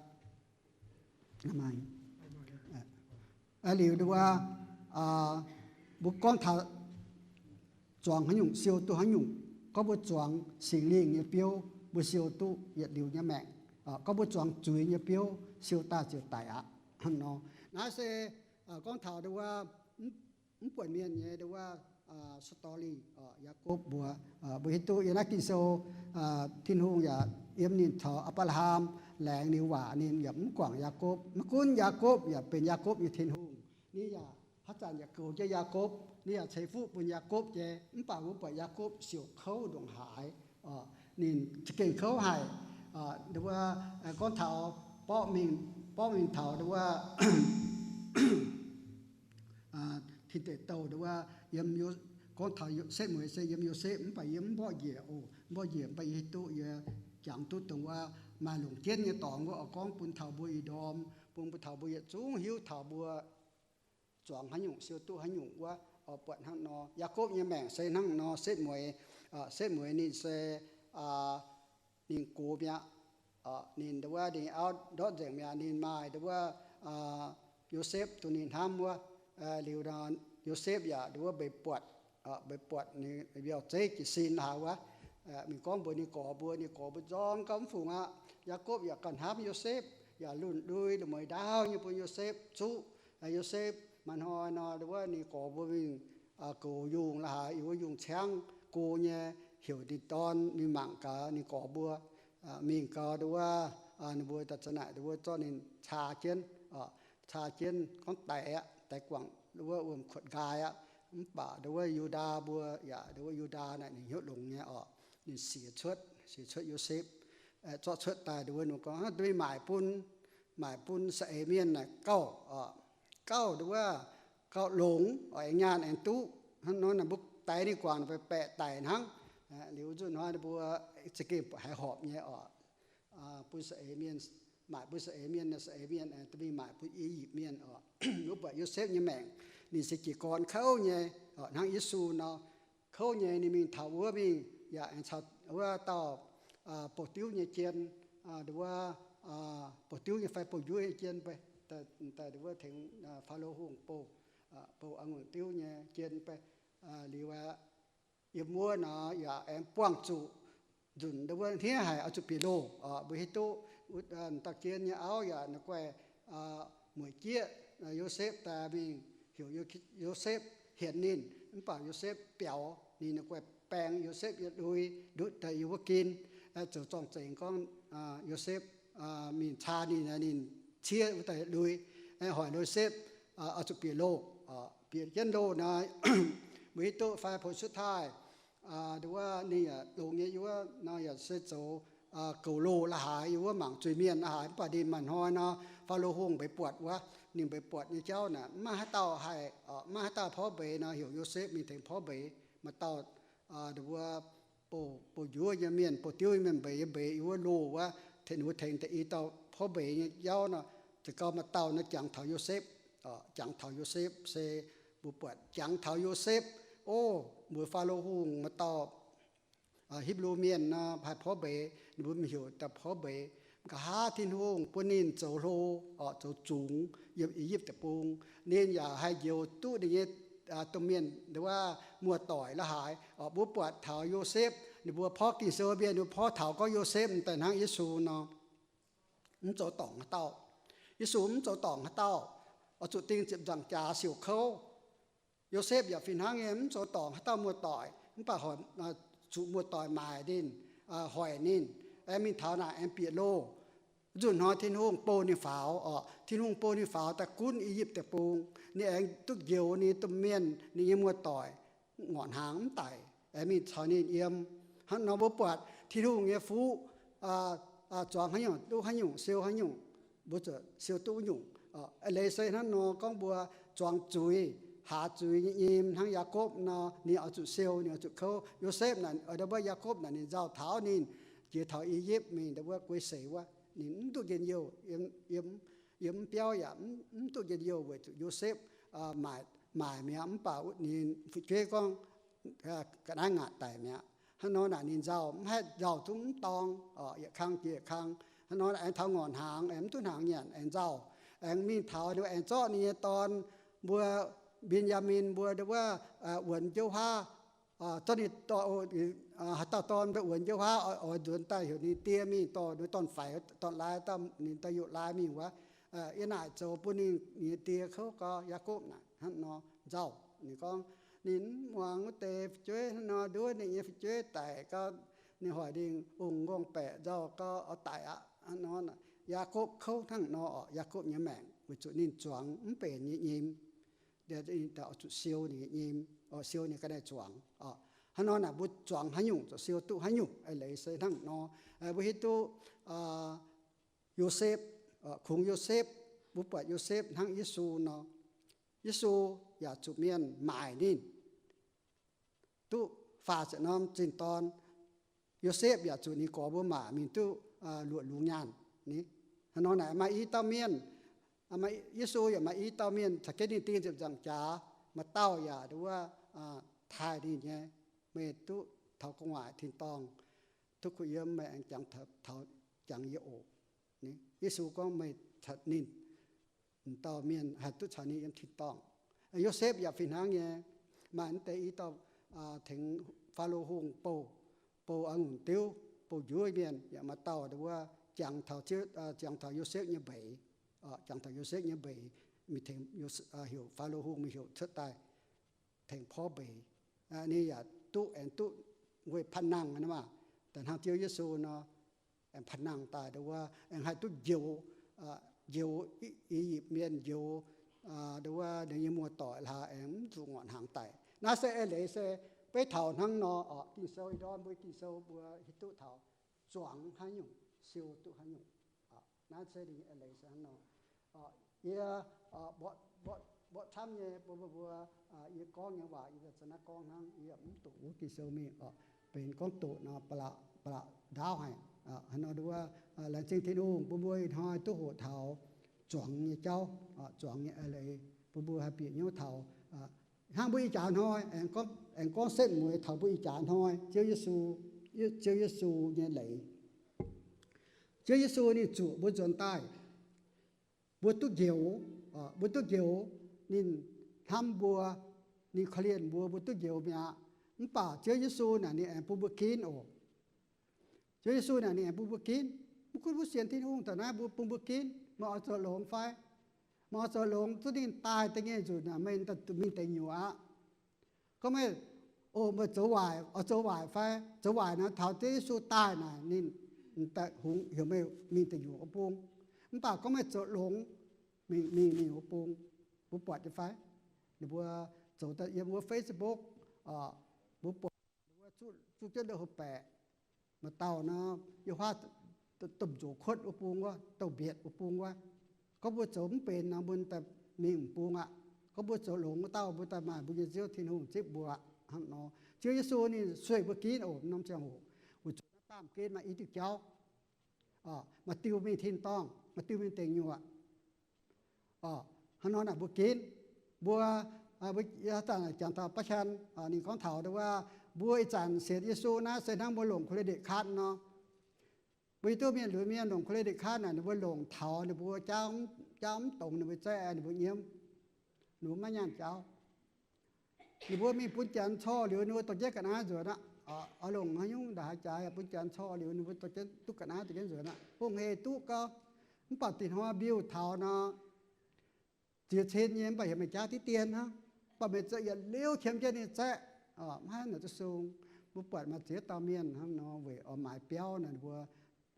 liuz nduov wuov, mbuo gorngv taux zuangx haaix nyungc siou duqv haaix nyungc. Gorngv mbuo zuangx Singx Lingh nyei biouv, mbuo siou duqv yietc liuz nyei maengc. Gorngv mbuo zuangx zuiz nyei biouv, siou daaih ziouc daic aqv. Hnangv nor, naaiv se gorngv taux nduov wuov mv buonc mienh nyei nduov wuov story. Yaakopv mbuo, mbuo hiuv duqv yiem naaiv Ging-Sou, Tin-Hungh yaac yiem ninh caux Apc^laa^ham laengz liuz waac, ninh yaac mv guangc Yaakopv. Maiv gunv Yaakopv yaac benx Yaakopv nyei Tin-Hungh. Ninh yaac haaix zanc yaac goux jienv Yaakopv, ninh yaac ceix fuqv bun Yaakopv nyei. Mv baac mbuo buatc Yaakopv siouc kouv ndongc haaix. Ninh za'gengh kouv haic. Nduov wuov, gorngv taux borqv mingh, borqv mingh taux nduov wuov Tin Deic Douh nduov wuov, yiem, gorngv taux Yo-, setv mueiz se yiem Yosepv, mv baac yie mv mborqv njiec oc. Mv mborqv njiec mv baac yie hiuv duqv, yie jangx duqv dongh wuov maaih longc jienv nyei dorngx wuov oix gorngv bun taux mbuo ih ndorm, bun mbuo taux mbuo yietc zungv hiuv taux mbuo zuangx haaix nyungc siou duqv haaix nyungc wuov. Buatc hnangv nor, Yaakopv nyei maengc se hnangv nor. Setv mueiz, setv mueiz ninh se ninh gox mi'aqv. Ninh nduov wuov ninh auv ndortv nzengc mi'aqv. Ninh maaih nduov wuov Yosepv dongh ninh hnamv wuov. Liuz nor, Yosepv yaac nduov wuov mbeix buatc, mbeix buatc ninh mbiauh zeiv jiez sin haaix wuov. Mingh gorngv mbuox ninh gorx mbuo, ninh gorx mbuo nzorng gauh mv fungc aqv. Yaakopv yaac gauh hnamv Yosepv, yaac lunh ndui, la'mueiz ndaauv nyei bun Yosepv zuqv. Yosepv maaih hnoi nor, nduov wuov ninh gorx mbuo mingh goux yungh la'haaix, yiem wuov yungh ciangv go nyei, heuc ninh dorn mingh mangc gaax ninh gorx mbuo. Mingh gaax nduov wuov, ninh mbuo daaih za'naaic nduov wuov zorqv ninh caa jienv, caa jienv gorngv daix aqv, daix guangc nduov wuov wuom-kuotv nqaai aqv. Mv baac nduov wuov Yu^ndaa mbuo yaac, nduov wuov Yu^ndaa naaic ninh hnyouv longx nyei oc. Ninh siec cuotv, siec cuotv Yosepv, zorqv cuotv daaih nduov wuov ninh gorngv, Hnangv deix maaic bun, maaic bun saeng-eix mienh naaic gauh, gauh nduov wuov, gauh longx oc, aengx nyaanh aengx duqv. Hnangv nor naaic mbuo daix ninh guangc naaic baeqc daic hnangv. Liuz nzunc hnoi ninh mbuo za'gengh haiz horpc nyei oc. Bun saeng-eix mienh, maaic bun saeng-eix mienh, saeng-eix mienh aengx mingh maaic bun I^yipv Mienh oc. Mbuo buatc Yosepv nyei maengc, ninh se jiez gorn kouv nyei, hnangv Yesu nor, kouv nyei. Ninh mingh taux wuov mingh yaac aengx caux wuov dauh bouh diuv nyei jien, nduov wuov, bouh diuv nyei fai bouh njuov nyei jien, daaih nduov wuov tengx Faalo Hungh bouh, bouh a'ngunc diuv nyei jien. Liuz aqv, yiem wuov nor yaac aengx buangh zuqc nzunc nduov wuov hniev haic, oix zuqc bieqc loh. Mbuo hiuv duqv wuov dauh jien nyei auv yaac naaiv guaih mueic jieqv Yosepv daaih mingh heuc Yosepv hienx ninh. Mv baac Yosepv biaux, ninh naaiv guaih baeng Yosepv yietc lui, ndutv daaih yiem wuov gin, zoux zorng-zengx gorngv Yosepv mingh caa ninh, ninh ciev wuov daaih yietc lui, hoic Yosepv oix zuqc bieqc loh. Bieqc jienv loh nor, mbuo hiuv duqv fai ผลสุดท้าย nduov wuov ninh yaac longx nyei, yiem wuov nor yaac se zoux goux loh la'haaix, yiem wuov mangc zuiz-mienh la'haaix. Mv baac ninh maaih hnoi nor, Faalo Hungh mbeix buatc wuov, ninh mbeix buatc nyei jauv naaic mv maaih haaix dauh haih, mv maaih haaix dauh porv mbeix nor, heuc Yosepv mingh tengx porv mbeix. Maaih dauh nduov wuov bouh, bouh njuov nyei mienh, bouh diuv nyei mienh mbeix, mbeix yiem wuov loh wuov, tengx, ninh mbuo tengx daaih i dauh porv mbeix nyei jauv nor, za'gengh maaih dauh nor jangx taux Yosepv, jangx taux Yosepv se Mbuo buatc jangx taux Yosepv, o, mbuo Faalo Hungh maaih dauh Hipv^lu Mienh nor, haih porv mbeix, ninh mbuo mv heuc daaih porv mbeix. Nqa'haav Tin-Hungh bun ninh zoux hlo, zoux zungx yiem I^yipv Deic-Bung. Ninh yaac haih njoux duqv ninh nyei domh mienh, nduov, muoz-doic la'haaix. Mbuo buatc taux Yosepv, ninh mbuo porv Ging-Sou mienh, ninh mbuo porv taux gorngv Yosepv daaih hnangv Yesu nor, mv zoux dorngc haaix dauh. Yesu mv zoux dorngc haaix dauh, oix zuqc ding ziepc nzaangc jaax siouc kouv. Yosepv yaac fih hnangv nyei, mv zoux dorngc haaix dauh muoz-doic, mv baac zuqc muoz-doic maaic ninh, hoic ninh, aengx mingh taux naaic aengx bieqc loh. Nzunc hnoi Tin-Hungh bou ninh faaux oc. Tin-Hungh bou ninh faaux daaih gunv I^yipv Deic-Bung. Ninh aengx duqv njoux ninh domh mienh, ninh nyei muoz-doic, ngorc hnaangx mv daic, aengx mingh caux ninh yiem. Hnangv nor mbuo buatc Tin-Hungh nyei fuqv zuangx haaix nyungc duqv haaix nyungc, siou haaix nyungc, mbuo zuqc siou duqv wuov nyungc. Eix leiz se hnangv nor gorngv mbuo zuangx zuiz, haaz zuiz nyei nyim hnangv Yaakopv nor, ninh oix zuqc siou, ninh oix zuqc kouv. Yosepv naaic, nduov, Yaakopv naaic ninh nzauh taux ninh jiex taux I^yipv mingh, nduov, guei seix wuov, ninh mv duqv njien-youh, yiem mv biauv yaac mv duqv njien-youh weic zuqc Yosepv maaic mi'aqv, mv baac ninh fu'jueiv gorngv ga'naaiv ngaatc daic mi'aqv. Hnangv nor naaic ninh nzauh, mv haih nzauh zungv mv dorng, yietc kang jiex yietc kang. Hnangv nor aengx taux ngorc hnaangx, aengx mv duqv hnaangx nyanc, aengx nzauh, aengx mingh taux, aengx zorqv ninh nyei dorn mbuo, Mben^yaa^min mbuo, nduov, wuonx jiouv huaav, zorqv ninh dorh, haaix dauh dorn mbuo wuonx jiouv huaav, oix nzuonx daaih heuc ninh die mingh dorh ninh dorn-faix dorn-laai, ninh dorh youz-laai mingh wuov. Yiem naaic zoux bun ninh nyei die kouv gau. Yaakopv naaic hnangv nor nzauh. Ninh gorngv ninh mv muangx wuov deix fu'jueiv, hnangv nor nduov ninh nyei fu'jueiv daic gau, ninh hoic ninh ungx nqorngv-baeqc nzauh gau, oix daic aqv. Hnangv nor Yaakopv kouv hnangv nor oc. Yaakopv nyei maengc weic zuqc ninh zuangx mv benx nyei nyim, ninh daaih oix zuqc siou ninh nyei nyim, siou ninh ga'naaiv zuangx. Hnangv nor naaic mbuo zuangx haaix nyungc zuqc siou duqv haaix nyungc. Eix leiz se hnangv nor, mbuo hiuv duqv Yosepv, kungx Yosepv, mbuo buatc Yosepv hnangv Yesu nor, Yesu yaac zuqc mienh maaic ninh duqv faah ziepc norm zinh dorn. Yosepv yaac zuqc ninh gorx mbuo maaic mingh duqv luoqc lungz nyaanh. Hnangv nor naaic maaih i dauh mienh, Yesu yaac maaih i dauh mienh caux jienv ninh ding ziepc nzaangc jaax, maaih dauh yaac nduov taaih ninh nyei, meih duqv taux gu'nguaaic tin-dorngh, duqv kuh yiem, meih aengx jangx taux jangx yie oc. Yesu gorngv meih caux ninh, m'dauh mienh haih duqv caux ninh yiem tin-dorngh. Yosepv yaac fih hnangv nyei, maaih mv deix i dauh tengx Faalo Hungh bou, bou a'ngunc diuv, bou njuov mienh, yaac maaih dauh nduov jangx taux, jangx taux Yosepv nyei mbeix, jangx taux Yosepv nyei mbeix, mingh tengx, heuc Faalo Hungh mingh heuc cuotv daaih tengx porv mbeix. Ninh yaac duqv, aengx duqv weic panh nangh maah, daaih hnangv Ziouv Yesu nor, aengx panh nangh daaih nduov, aengx haih duqv njoux, njoux I^yipv Mienh, njoux nduov ninh nyei muoz-doic hlaax, aengx mv zuqc ngorc hnaangx daic. Naaiv se eix leiz se beiv taux hnangv nor oc. Ging-Sou ih ndorm mbuo Ging-Sou mbuo hiuv duqv taux zuangx haaix nyungc siou duqv haaix nyungc. Naaiv se ninh eix leiz se hnangv nor. Yie mborqv camv nyei bun mbuo, yie gorngv nyei waac yie za'naaiv gorngv hnangv, yie mv doqc wuov Ging-Sou mingh oc. Benx gorngv doqc nor, ba'laqc ndaauv haic. Hnangv nor nduov, laengz zingh Tin-Hungh bun mbuo ih hnoi duqv hoqc taux zuangx nyei jauv, zuangx nyei eix leiz, bun mbuo haih bieqc hnyouv taux hnangv mbuo ih jaax hnoi, aengx gorngv setv mueiz taux mbuo ih jaax hnoi Ziouv Yesu, Ziouv Yesu nyei leiz. Ziouv Yesu ninh zuqc mbuo nzuonx daaih, mbuo duqv njoux, mbuo duqv njoux, ninh hnamv mbuo, ninh korv-lienh mbuo, mbuo duqv njoux mi'aqv. Mv baac Ziouv Yesu naaic ninh aengx bun mbuo ginv oc. Ziouv Yesu naaic ninh aengx bun mbuo ginv. Mv gunv mbuo sienx Tin-Hungh taux naaiv mbuo bun mbuo ginv, meih oix zoux longx fai? Meih oix zoux longx duqv ninh daaih da'nyeic nzunc naaic meih mingh deic nyuoqc aqv. Gorngv meih, o, meih zoux waaic, oix zoux waaic fai? Zoux waaic nor taux Ziouv Yesu daaih naaic ninh hungx heuc meih mingh deic nyuoqc wuov bung. Mv baac gorngv meih zoux longx, mingh, mingh, mingh wuov bung. Mbuo buatc nyei fai? Ninh mbuo zoux daaih yiem wuov Facebook, mbuo buatc ninh mbuo zuqv jienv ndau houv baeqc, maaih dauh nor, yiem huaav domh nzoc kuotv wuov bung wuov, domh mbietc wuov bung wuov. Gorngv mbuo zoux mv benx nor, mbuo daaih mingh m'bung aqv. Gorngv mbuo zoux longx wuov dauh, mbuo daaih maaih mbuo nyei Ziouv Tin-Hungh zipv mbuo aqv. Hnangv nor, Ziouv Yesu ninh sueih mbuo ginv oc. Norm ziangh hoc weic zuqc naaiv baamh gen maaih i diuh jauv, maaih diuh mingh tin-dorngh, maaih diuh mingh deic nyuoqc. Hnangv nor naaic mbuo ginv, mbuo Mbuo jangx taux ba'qan, ninh gorngv taux wuov, mbuo ih zanc sienx Yesu naaiv se hnangv mbuo longc credit card nor. Mbuo hiuv duqv mienh lunx mienh longc credit card naaic, ninh mbuo longc taux ninh mbuo jauv mv dongz, ninh mbuo zaeqv, ninh mbuo nyiemv, ninh mbuo maiv nyaanh jauv. Ninh mbuo mingh bun janx corc liuz, ninh mbuo dorh jienv ga'naaiv nzuonx aqv. Oix longc haaix nyungc ndongc haaix jaaix bun janx corc liuz, ninh mbuo dorh jienv duqv ga'naaiv dorh jienv nzuonx aqv. Bungx heix duqv gau. Mv baac dinh hnoi mbiuh taux nor, ziex cin nyei, mv baac heuc meih jaav diqv dien hnangv, mv baac meih za'yietc liuz qiemx jienv ninh zaeqv, maiv haih naaic duqv sung. Mbuo buatc maaih ziex dauh mienh hnangv nor, weic oix maaiz biauv nor, ninh mbuo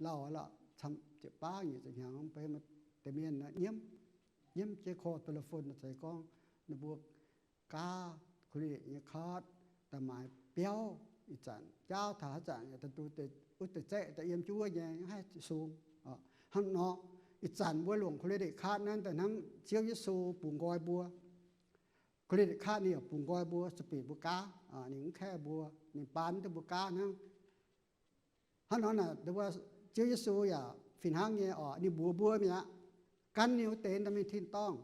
lauh lorqc, camv ziepc baav nyic ziepc hnyangx, mbuo deix mienh nyiemv, nyiemv jienv korv telephone nor, zeiz gorngv ninh mbuo gaav credit nyei card daaih maaiz biauv. Ih zanc jauv taux haaix zanc yaac daaih duqv wuov deix zaeqv daaih yiem jienv wuov nyei, maiv haih sung. Hnangv nor, ih zanc mbuo longc credit card naaiv daaih hnangv Ziouv Yesu bungx nqoi mbuo. Credit card ninh yaac bungx nqoi mbuo, spit mbuo gaav, ninh mv care mbuo, ninh baan duqv mbuo gaav hnangv. Hnangv nor naaic, Ziouv Yesu yaac fih hnangv nyei oc. Ninh mbuox mbuo mi'aqv, gan ninh wuov deix daaih mingh tin-dorngh,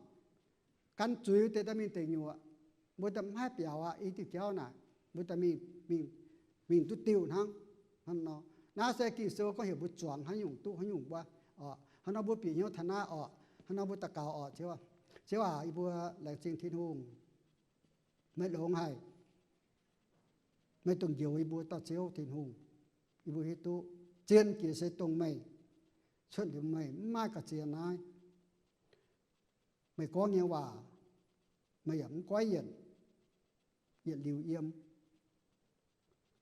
gan zuiz wuov deix daaih mingh deic nyuoqc. Mbuo daaih mv haih biaux aqv. I diuh jauv naaic mbuo daaih mingh, mingh, mingh duqv diuh hnangv. Hnangv nor, naaiv se Ging-Sou gorngv heuc mbuo zuangx haaix nyungc duqv haaix nyungc wuov. Hnangv nor mbuo bieqc hnyouv taux naaiv oc. Hnangv nor mbuo daux gaux oc. Ziouv, Ziouv aac, yie mbuo laengz zingh Tin-Hungh. Meih longx haic. Meih dongh njoux yie mbuo dauh Ziouv Tin-Hungh. Yie mbuo hiuv duqv zien jiex se dongh meih. Cuotv liuz meih mv maaih ga'ziex naaiv. Meih gorngv nyei waac, meih yaac mv goiv yienc, yietc liuz yiem.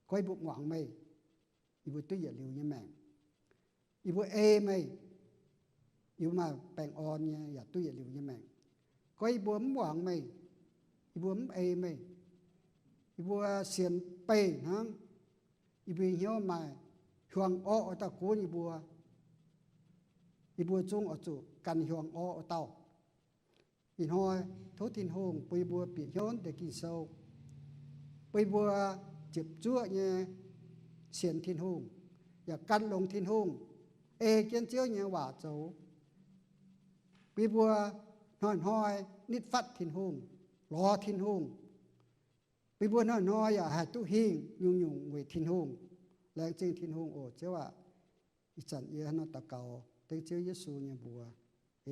Gorngv yie mbuo muangx meih, yie mbuo duqv yietc liuz nyei maengc. Yie mbuo ei meih, yie mbuo maaih baengh orn nyei yaac duqv yietc liuz nyei maengc. Gorngv yie mbuo mv muangx meih, yie mbuo mv ei meih, yie mbuo sienx beih hnangv. Yie mbuo hnyouv maaih hiuang orqv wuov dauh gunv yie mbuo. Yie mbuo zungv oix zuqc ganh hiuang orqv wuov dauh. Ih hnoi tov Tin-Hungh bun yie mbuo bieqc hnyouv deix Ging-Sou, bun yie mbuo ziepc zuoqv nyei sienx Tin-Hungh, yaac gan longx Tin-Hungh, ei jienv Ziouv nyei waac zoux. Bun yie mbuo hnoi-hnoi nitv fatv Tin-Hungh, lorz Tin-Hungh. Bun yie mbuo hnoi-hnoi yaac haih duqv hingh nyungc-nyungc weic Tin-Hungh. Laengz zingh Tin-Hungh oc, Ziouv aac. Ih zanc yie hnangv nor daux gaux dengv Ziouv Yesu nyei mbuox.